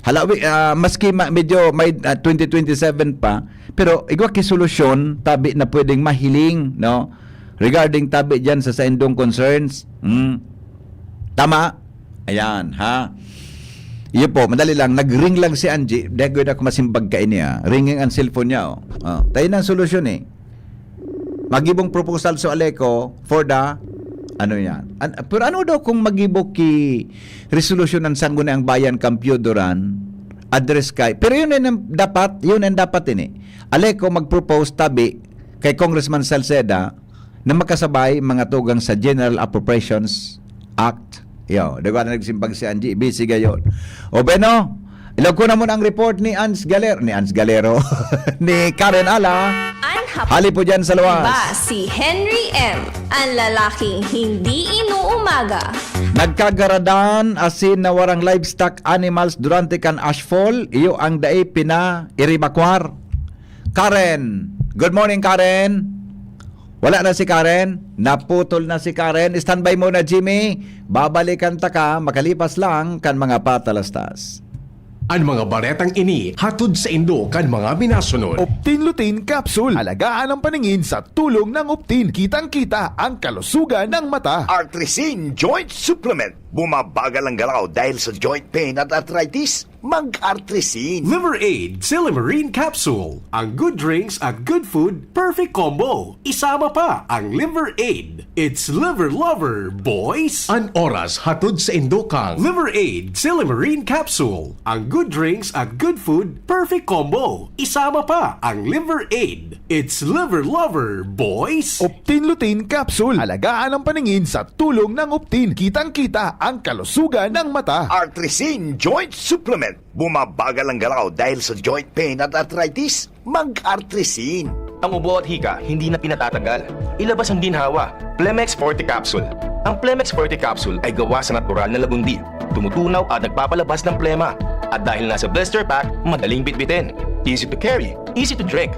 Halawi, ah, maski ma- medyo may ah, twenty twenty-seven pa, pero igwa ki solusyon, tabi na pwedeng mahiling, no? Regarding tabi dyan sa saindong concerns. Hmm. Tama? Ayan, ha? Iyo po, madali lang. Nag-ring lang si Angie. Dahil ako masimbag ka ini, ah. Ringing ang cellphone niya, oh. Oh, tayo na ang solusyon, eh. Magibong proposal sa Aleco for the, ano yan. An- pero ano daw kung magibo ki resolution ng Sangguniang Bayan kan Pioduran, address kay, pero yun ang dapat, yun ang dapat ini. Aleco mag-propose tabi kay Congressman Salceda na makasabay mga tugang sa General Appropriations Act. Yo, di ba na nagsimbag si Angie? Busy gayon. O bueno, ilog ko naman ang report ni Ans Galer, ni Ans Galero, ni Karen Ala. Ang Hali po dyan sa luwas. Iba si Henry M, ang lalaking hindi inuumaga. Nagkagaradan asin nawarang livestock animals durante kan ashfall, iyo ang dai pinairibakwar. Karen. Good morning, Karen. Wala na si Karen. Naputol na si Karen. Standby muna, Jimmy. Babalikan ta ka makalipas lang kan mga patalastas. An mga baretang ini hatod saindo kan mga minasunod. Optin Lutein Capsule. Alagaan ang paningin sa tulong ng Optin. Kitang-kita ang kalusugan ng mata. Artrisin Joint Supplement. Bumabagal ang galaw dahil sa joint pain at arthritis. Mag-Artrisin. Liver Aid, Silymarin Capsule. Ang good drinks at good food, perfect combo. Isama pa ang Liver Aid. It's Liver Lover, boys! An oras hatod saindo kan Liver Aid, Silymarin Capsule. Ang good drinks at good food, perfect combo. Isama pa ang Liver Aid. It's Liver Lover, boys! Optin Lutein Capsule. Alagaan ang paningin sa tulong ng Optin. Kitang-kita ang kalusugan ng mata. Artrisin Joint Supplement. Bumabagal ang galaw dahil sa joint pain at arthritis? Mag-Artrisin. Ang ubo at hika, hindi na pinatatagal. Ilabas ang ginhawa. Plemex Forte Capsule. Ang Plemex Forte Capsule ay gawa sa natural na lagundi. Tumutunaw at nagpapalabas ng plema. At dahil nasa blister pack, madaling bitbitin. Easy to carry, easy to drink.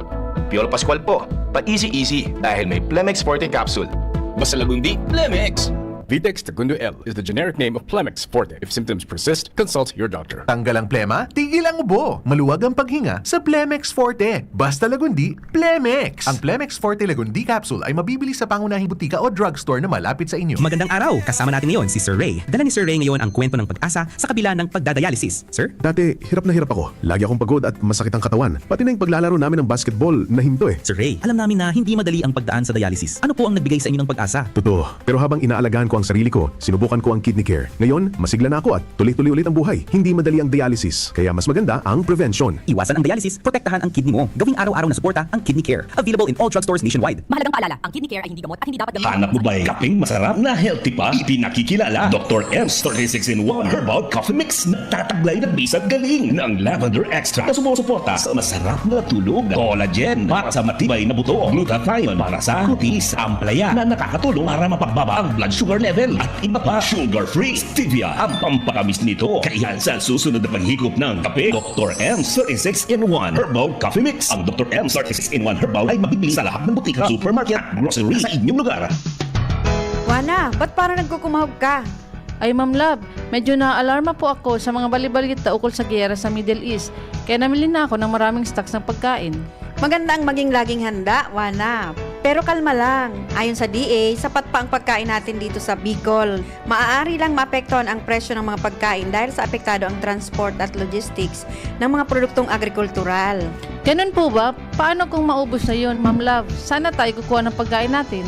Piolo Pascual po, pa-easy-easy dahil may Plemex Forte Capsule. Basta lagundi, Plemex! Vitex Tagundo L is the generic name of Plemex Forte. If symptoms persist, consult your doctor. Tanggal ang plema, tigil ang ubo. Maluwag ang paghinga sa Plemex Forte. Basta lagundi, Plemex! Ang Plemex Forte Lagundi Capsule ay mabibili sa pangunahing butika o drugstore na malapit sa inyo. Magandang araw! Kasama natin ngayon si Sir Ray. Dala ni Sir Ray ngayon ang kwento ng pag-asa sa kabila ng pagdadialysis. Sir? Dati, hirap na hirap ako. Lagi akong pagod at masakit ang katawan. Pati na yung paglalaro namin ng basketball, nahinto eh. Sir Ray, alam namin na hindi madali ang pagdaan sa dialysis. Ano po ang nagbigay sa inyo ng pag-asa? Totoo. Pero habang inaalagaan ko ang sarili ko, sinubukan ko ang Kidney Care. Ngayon, masigla na ako at tuloy-tuloy ulit ang buhay. Hindi madali ang dialysis, kaya mas maganda ang prevention. Iwasan ang dialysis, protektahan ang kidney mo. Gawing araw-araw na suporta ang Kidney Care. Available in all drugstores nationwide. Mahalagang paalala, ang Kidney Care ay hindi gamot at hindi dapat gamitin. Hanap mo ba'y kapeng masarap na healthy pa? Ipinakikilala, Doktor M's thirty-six in one Herbal Coffee Mix. Nagtataglay ng bisa at galing ng lavender extract na sumusuporta sa masarap na tulog, collagen para sa matibay na buto, glutathione para sa kutis, ampalaya na nakakatulong para mapagbaba ang blood sugar level, at iba pa. Sugar-free stevia ang pampatamis nito. Kaya sa susunod na paghigop ng kape, Doktor M's thirty-six in one Herbal Coffee Mix. Ang Doktor M's thirty-six in one Herbal ay mabibili sa lahat ng butika, supermarket at grocery sa inyong lugar. Wana, ba't parang nagkukumahog ka? Ay, Ma'am Love, medyo naaalarma po ako sa mga bali-balita ukol sa giyera sa Middle East, kaya namili na ako ng maraming stocks ng pagkain. Maganda ang maging laging handa, Wana. Pero kalma lang. Ayon sa D A, sapat pa ang pagkain natin dito sa Bicol. Maaari lang maapektuhan ang presyo ng mga pagkain dahil sa apektado ang transport at logistics ng mga produktong agrikultural. Ganun po ba? Paano kung maubos na yun, Ma'am Love? Saan na tayo kukuha ng pagkain natin?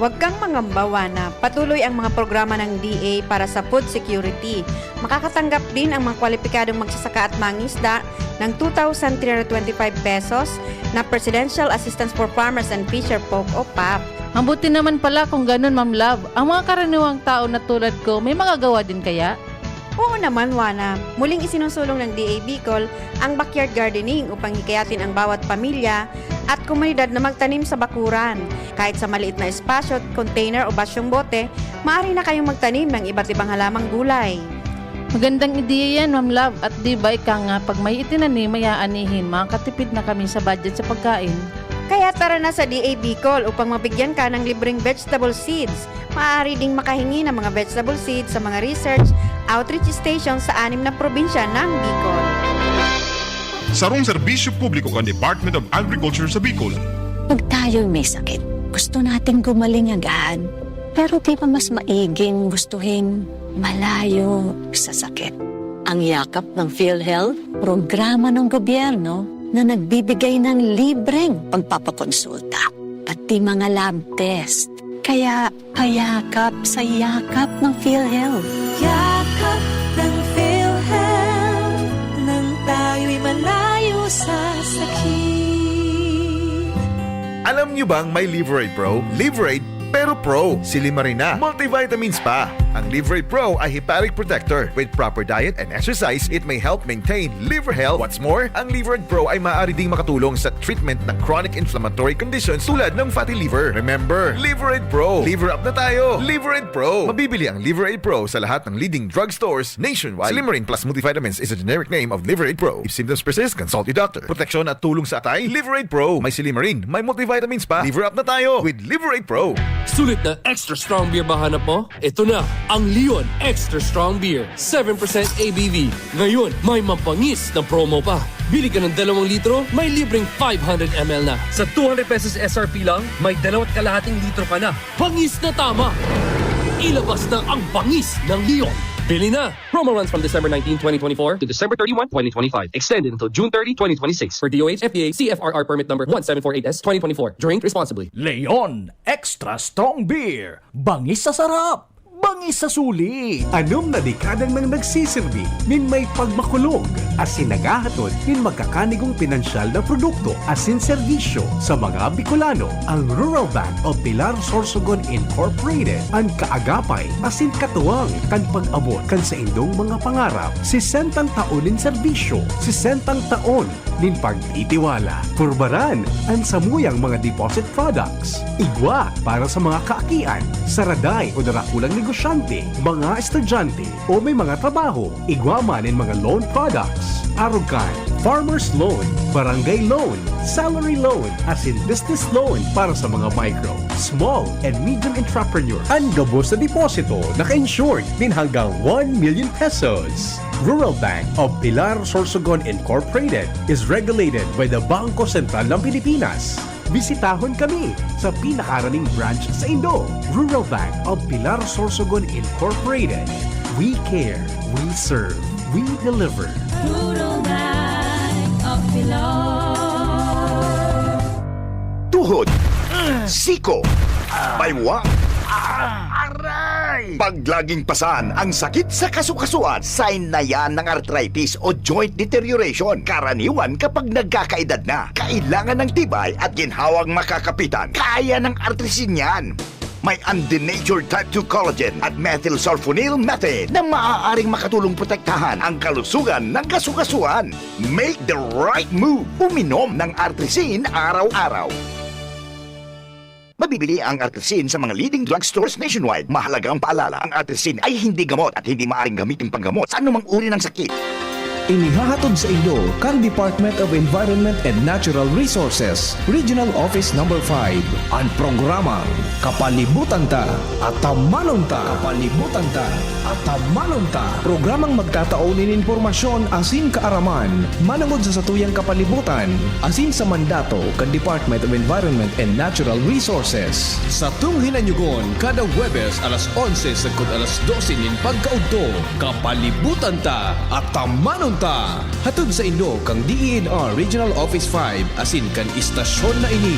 Huwag kang mangamba, Wana. Patuloy ang mga programa ng D A para sa food security. Makakatanggap din ang mga kwalipikadong magsasaka at mangisda ng two thousand three hundred twenty-five pesos na Presidential Assistance for Farmers and Fisher Folk o pap. Mabuti naman pala kung ganun, Ma'am Love. Ang mga karaniwang tao na tulad ko, may magagawa din kaya? Oo naman, Wana. Muling isinusulong ng D A Bicol ang backyard gardening upang hikayatin ang bawat pamilya at komunidad na magtanim sa bakuran. Kahit sa maliit na espasyo, container o basyong bote, maaari na kayong magtanim ng iba't ibang halamang gulay. Magandang ideya yan, Ma'am Love. At di ba ika nga, pag may itinanim, may aanihin, makakatipid na kami sa budget sa pagkain. Kaya tara na sa D A Bicol upang mabigyan ka ng libreng vegetable seeds. Maaari ding makahingi ng mga vegetable seeds sa mga research outreach station sa anim na probinsya ng Bicol. Sarong serbisyo publiko kan Department of Agriculture sa Bicol. Pag tayo'y may sakit, gusto nating gumaling agad. Pero di ba mas maiging gustuhin malayo sa sakit? Ang Yakap ng PhilHealth, programa ng gobyerno na nagbibigay ng libreng pagpapakonsulta, pati mga lab test. Kaya payakap sa yakap ng PhilHealth. Yakap ng PhilHealth, nang tayo'y malayo sa sakit. Alam nyo bang may Liverade Pro? Liverade, pero Pro. Silimarina. Multivitamins pa. Ang Liver Aid Pro ay hepatic protector. With proper diet and exercise, it may help maintain liver health. What's more, ang Liver Aid Pro ay maaari ding makatulong sa treatment ng chronic inflammatory conditions tulad ng fatty liver. Remember, Liver Aid Pro. Liver up na tayo. Liver Aid Pro. Mabibili ang Liver Aid Pro sa lahat ng leading drugstores nationwide. Silymarin Plus Multivitamins is a generic name of Liver Aid Pro. If symptoms persist, consult your doctor. Proteksyon at tulong sa atay, Liver Aid Pro. May silymarin, may multivitamins pa. Liver up na tayo with Liver Aid Pro. Sulit na extra strong beer ba hanap mo? Ito na ang Leon Extra Strong Beer, seven percent A B V. Ngayon, may mabangis na promo pa. Bili ka ng dalawang litro, may libreng five hundred M L na. Sa two hundred pesos S R P lang, may dalawat kalahating litro ka na. Bangis na tama! Ilabas na ang bangis ng Leon. Bili na! Promo runs from December nineteen, twenty twenty-four to December thirty-one, twenty twenty-five. Extended until June thirty, twenty twenty-six. For D O H F D A C F R R permit number one seven four eight S twenty twenty-four. Drink responsibly. Leon Extra Strong Beer. Bangis sa sarap, bangis sa suli. Anom na dekada nang nagsisirbi nin may pagmakulog asin naghahatod nin magkakanigong pinansyal na produkto asin serbisyo sa mga Bicolano. Ang Rural Bank of Pilar Sorsogon Incorporated an kaagapay asin katuwang kan pag-abot kan saindong mga pangarap. Sesentang taon nin serbisyo, sesentang taon nin pagtitiwala. Purbaran an samuyang mga deposit products. Igwa para sa mga kaakian, saraday o darakulang negosyante, mga estudyante o may mga trabaho. Igwa man nin mga loan products. Arog kan farmer's loan, barangay loan, salary loan, asin business loan para sa mga micro, small, and medium entrepreneur. An gabos na deposito naka-insured nin hanggang one million pesos. Rural Bank of Pilar Sorsogon Incorporated is regulated by the Bangko Sentral ng Pilipinas. Bisitahon kami sa pinakaraning branch sa Indo. Rural Bank of Pilar Sorsogon Incorporated. We care, we serve, we deliver. Rural Bank of Pilar. Tuhod, siko, baywang, aray! Pag laging pasan ang sakit sa kasukasuan, sign na yan ng arthritis o joint deterioration. Karaniwan kapag nagkakaedad na, kailangan ng tibay at ginhawang makakapitan. Kaya ng artrisin yan. May undenatured type two collagen at methylsulfonyl methane na maaaring makatulong protektahan ang kalusugan ng kasukasuan. Make the right move. Uminom ng Artrisin araw-araw. Mabibili ang Artrisin sa mga leading drugstores nationwide. Mahalagang paalala, ang Artrisin ay hindi gamot at hindi maaring gamitin panggamot sa anumang uri ng sakit. Inihahatod sa inyo kan Department of Environment and Natural Resources, Regional Office Number five, an programang Kapalibutan Ta, Atamanon Ta. Kapalibutan Ta, Atamanon Ta. Programang magtatao nin impormasyon asin kaaraman manongod sa satuyang kapalibutan asin sa mandato kan Department of Environment and Natural Resources. Satong hinanyugon kada Huwebes alas onse sagkod alas dose nin pagkaudto. Kapalibutan Ta, Atamanon Ta. Hatod saindo kan D E N R Regional Office five asin kan istasyon na ini.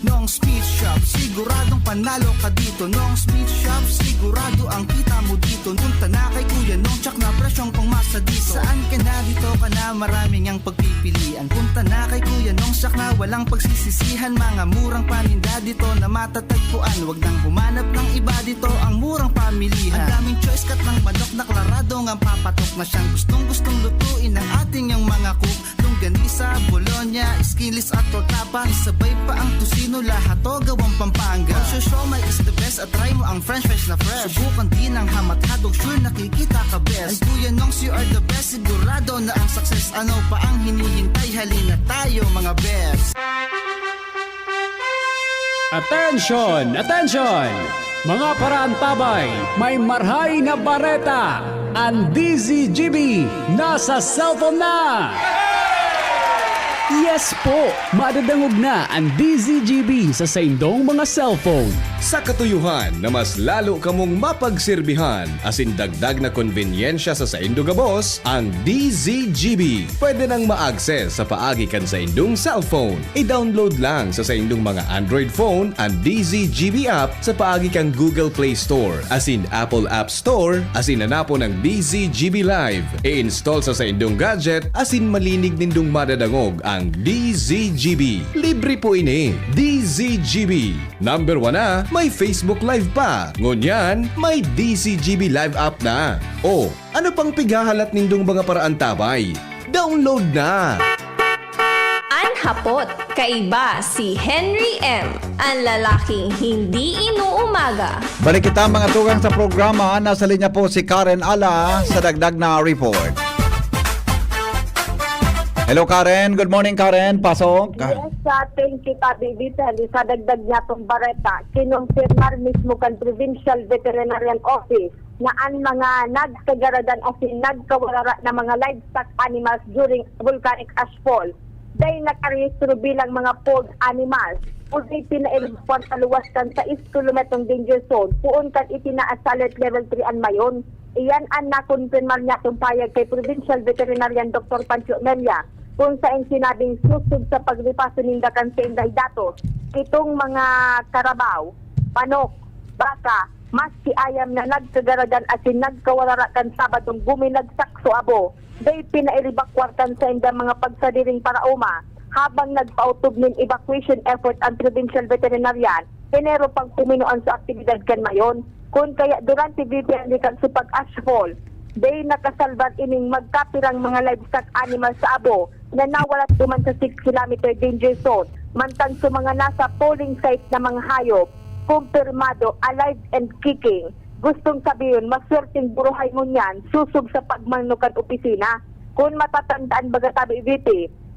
Nong's Meat Shop, siguradong panalo ka dito. Nong's Meat Shop, sigurado ang kita mo dito. Punta na kay Kuya Nong, tsak na presyong pangmasa dito. Saan ka na dito ka na, maraming ang pagpipilian. Punta na kay Kuya Nong, tsak na walang pagsisisihan. Mga murang paninda dito na matatagpuan. Wag nang humanap ng iba dito, ang murang pamilihan. Ang daming choice, kat ng manok na klarado ngang papatok na siyang gustong-gustong lutuin ng ating yang mga cook. Longganisa, bologna, skinless at torta pa. Isabay pa ang tocino, lahat to gawang Pampanga. Ang siomai is the best at try mo ang french fries na fresh. Subukan din ang hamat hotdog, sure nakikita ka best. Ay Kuya Nongs, you are the best, sigurado na ang success. Ano pa ang hinihintay? Halina tayo mga best. Attention! Attention! Mga paraantabay, may marhay na bareta! An D Z G B nasa cellphone na! Yes po! Madadangog na an D Z G B sa saindong mga cellphone. Sa katuyohan na mas lalo kamong mapagserbihan asin dagdag na konbenyensya sa saindo gabos, ang D Z G B pwede nang ma-access sa paagi kan saindong cellphone. I-download lang sa saindong mga Android phone an D Z G B app sa paagi kan Google Play Store asin Apple App Store asin hanapon ang D Z G B Live. I-install sa saindong gadget asin malinig nindong madadangog Ang D Z G B. Libre po ini. D Z G B. Number one na, may Facebook Live pa. Ngunyan, may D Z G B Live app na. O, ano pang pighahalat nindong mga paraantabay? Download na! An hapot, kaiba si Henry M, an lalaking hindi inuumaga. Balik kita, mga tugang, sa programa. Nasa linya po si Karen Ala sa dagdag na report. Hello, Karen. Good morning, Karen. Pasok. Yes, uh, thank you, Tabi Vital. Sa dagdag niya itong bareta, kinumpirmar mismo kan Provincial Veterinarian Office na ang mga nagkagaradan asin nagkawarara na mga livestock animals during volcanic ashfall dai nakarehistro bilang mga polled animals o dai pinaevakuar sa luwas kan sais kilometrong danger zone, poon kan itinaas sa alert level three an Mayon. Iyan an nakumpirmar niya itong pahayag kay Provincial Veterinarian Doctor Pancho Mella, kung saen sinabing susog sa pagripaso ninda kan saindang datos, itong mga karabaw, manok, baka, maski ayam na nagkagaradan asin nagkawarara kan Sabadong buminagsak so abo, dai pinaevakuar kan saindang mga pagsadiring paraoma, habang nagpaotob nin evacuation effort an Provincial Veterinarian, enero pang puminoan sa aktibidad kan Mayon. Kun kaya durante V P N kan supag ashfall, dai nakasalbar ining magkapirang mga livestock animals sa abo na nawalat duman sa six kilometer danger zone, mantang sa mga nasa polling site na mga hayop, kumpirmado, alive and kicking. Gustong sabihon, maswerteng buruhay ngunyan, susog sa pagmano kan opisina. Kun matatandaan baga, Tabi V P,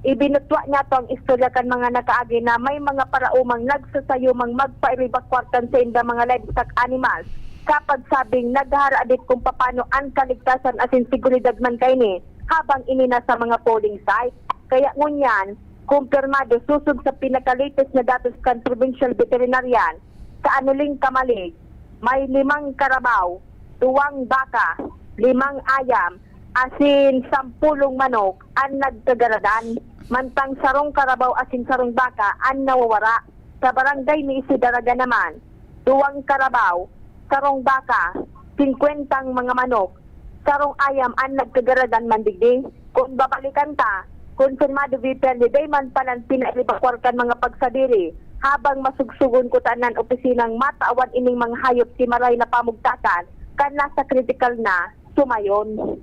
ibinutwa niyato ang istorya kan mga nakaagi na may mga paraomang nagsasayumang magpa-evacuar kan saindang mga livestock animals sa pagsabing naghaharadit kung papano an kaligtasan asin seguridad man kaini habang ini nasa mga polling site. Kaya ngunyan, kumpirmado, susog sa pinaka-latest na datos kan Provincial Veterinarian, sa Anoling Camalig, may limang karabaw, duwang baka, limang ayam, asin sampulong manok an nagkagaradan, mantang sarong karabaw asin sarong baka an nawawara. Sa barangay ni Isidaraga naman, duwang karabaw, sarong baka, singkwentang mga manok, sarong ayam an nagkagaradan man digdi. Kun babalikan ta, kumpirmado V P N, dai man palan pinaevakuar kan mga pagsadiri, habang masugsugon kutana an opisinang matawan ining mga hayop ki maray na pamugtakan kan nasa kritikal na sumayon.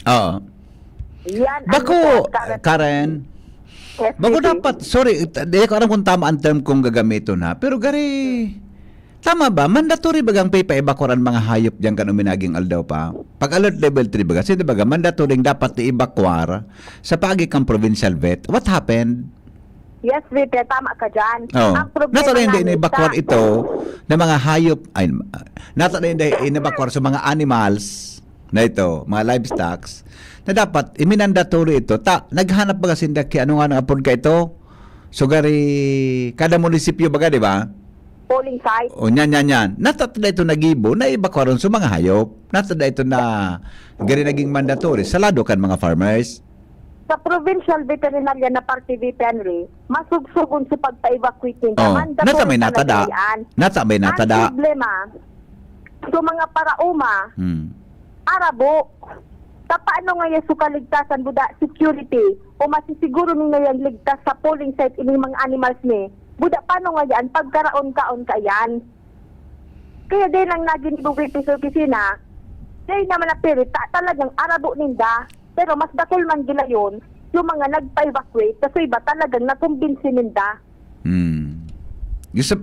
Oo. Yan ang Bako, report, Karen. Karen, Yes, bako V P. dapat, sorry, di ko alam kung tama ang term kong gagamiton ha, pero gari, tama ba? Mandatory bagang paipaebakuar ang mga hayop diyan kan uminaging aldaw pa? Pag alert level three baga, sino baga, mandatory dapat i-evacuar sa paagi kan provincial vet? What happened? Yes, V P, tama ka dyan. Oh. Ang problema Nato na hindi namin in-evacuar sa- ito ng mga hayop, ay, nato na hindi in-evacuar sa mga animals na ito, mga livestocks, na dapat i-mandatory ito. Ta, naghanap baga sinda ki ano nga nang apod ka ito? So, gari, kada munisipyo baga, di ba? Polling site. O, nyan, nyan, nyan. Nato na ito nagibo, na-evacuaron sa mga hayop. Nato na ito na gari naging mandatory sa lado kan mga farmers. Sa provincial veterinarian na parte, V P Henry, masugsugon sa pagpa-evacuate ninda. Oh, Mandatory nata may talaga natada. yan. Nata may Ang natada. problema, sa mga paraoma, Hmm. arabo. Sa paano nga yan sa kaligtasan, buda, security, o masisiguro ninyo yan ligtas sa polling site ining mga animals ni, buda, paano nga yan, pagkaraon-kaon ka yan? Kaya din ang naging ibugay sa opisina, dahil naman na pirita, talagang arabo ninda, pero mas dakul man gilayon yung mga nagpa-evacuate kasi iba talagang nakumbinsi ninda. Hmm. Gusto,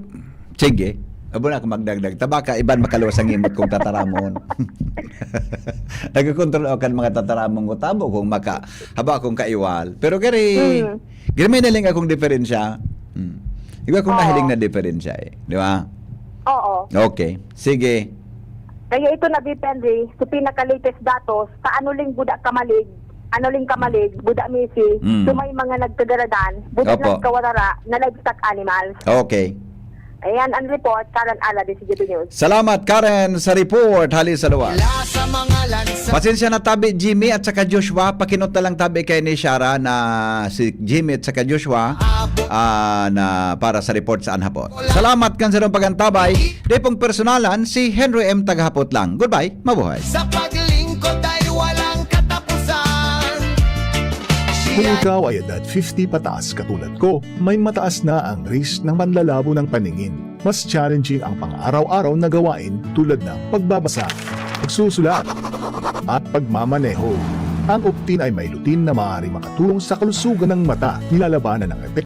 sige. Abo na ako magdagdag. Tabaka, iban makaluwas ang imot kong tataramon. Nagkokontrol ako kan mga tataramon ko. Tabo kung maka, haba akong kaiwal. Pero gari, Mm. gari may naling akong diferensya. Hmm. Iba akong Oo. nahiling na diferensya eh. Di ba? Oo. Okay. Sige. Kaya ito na depende sa pinaka-latest datos sa ano ling buda kamalig, ano ling kamalig, buda misi, Mm. so may mga nagkagaradan, buda Opo. nagkawarara na livestock animals. Okay. Ayan ang report, Karen Ala, D Z G B News. Salamat, Karen, sa report. Hali sa luwas. Mula sa mga lansa Pasensya na tabi, Jimmy at saka Joshua. Pakinot na lang tabi kay ni Shara na si Jimmy at saka Joshua ah, na para sa report sa Anhapot. Salamat kan sarong pagantabay. Di pong personalan, si Henry M. Tagahapot lang. Goodbye. Mabuhay. Sa paglingkod ay walang katapusan. Kung ikaw ay edad fifty pataas katulad ko, may mataas na ang risk ng panlalabo ng paningin. Mas challenging ang pang-araw-araw na gawain tulad ng pagbabasa, pagsusulat, at pagmamaneho. Ang Optin ay may lutein na maaaring makatulong sa kalusugan ng mata, nilalabanan ng epekto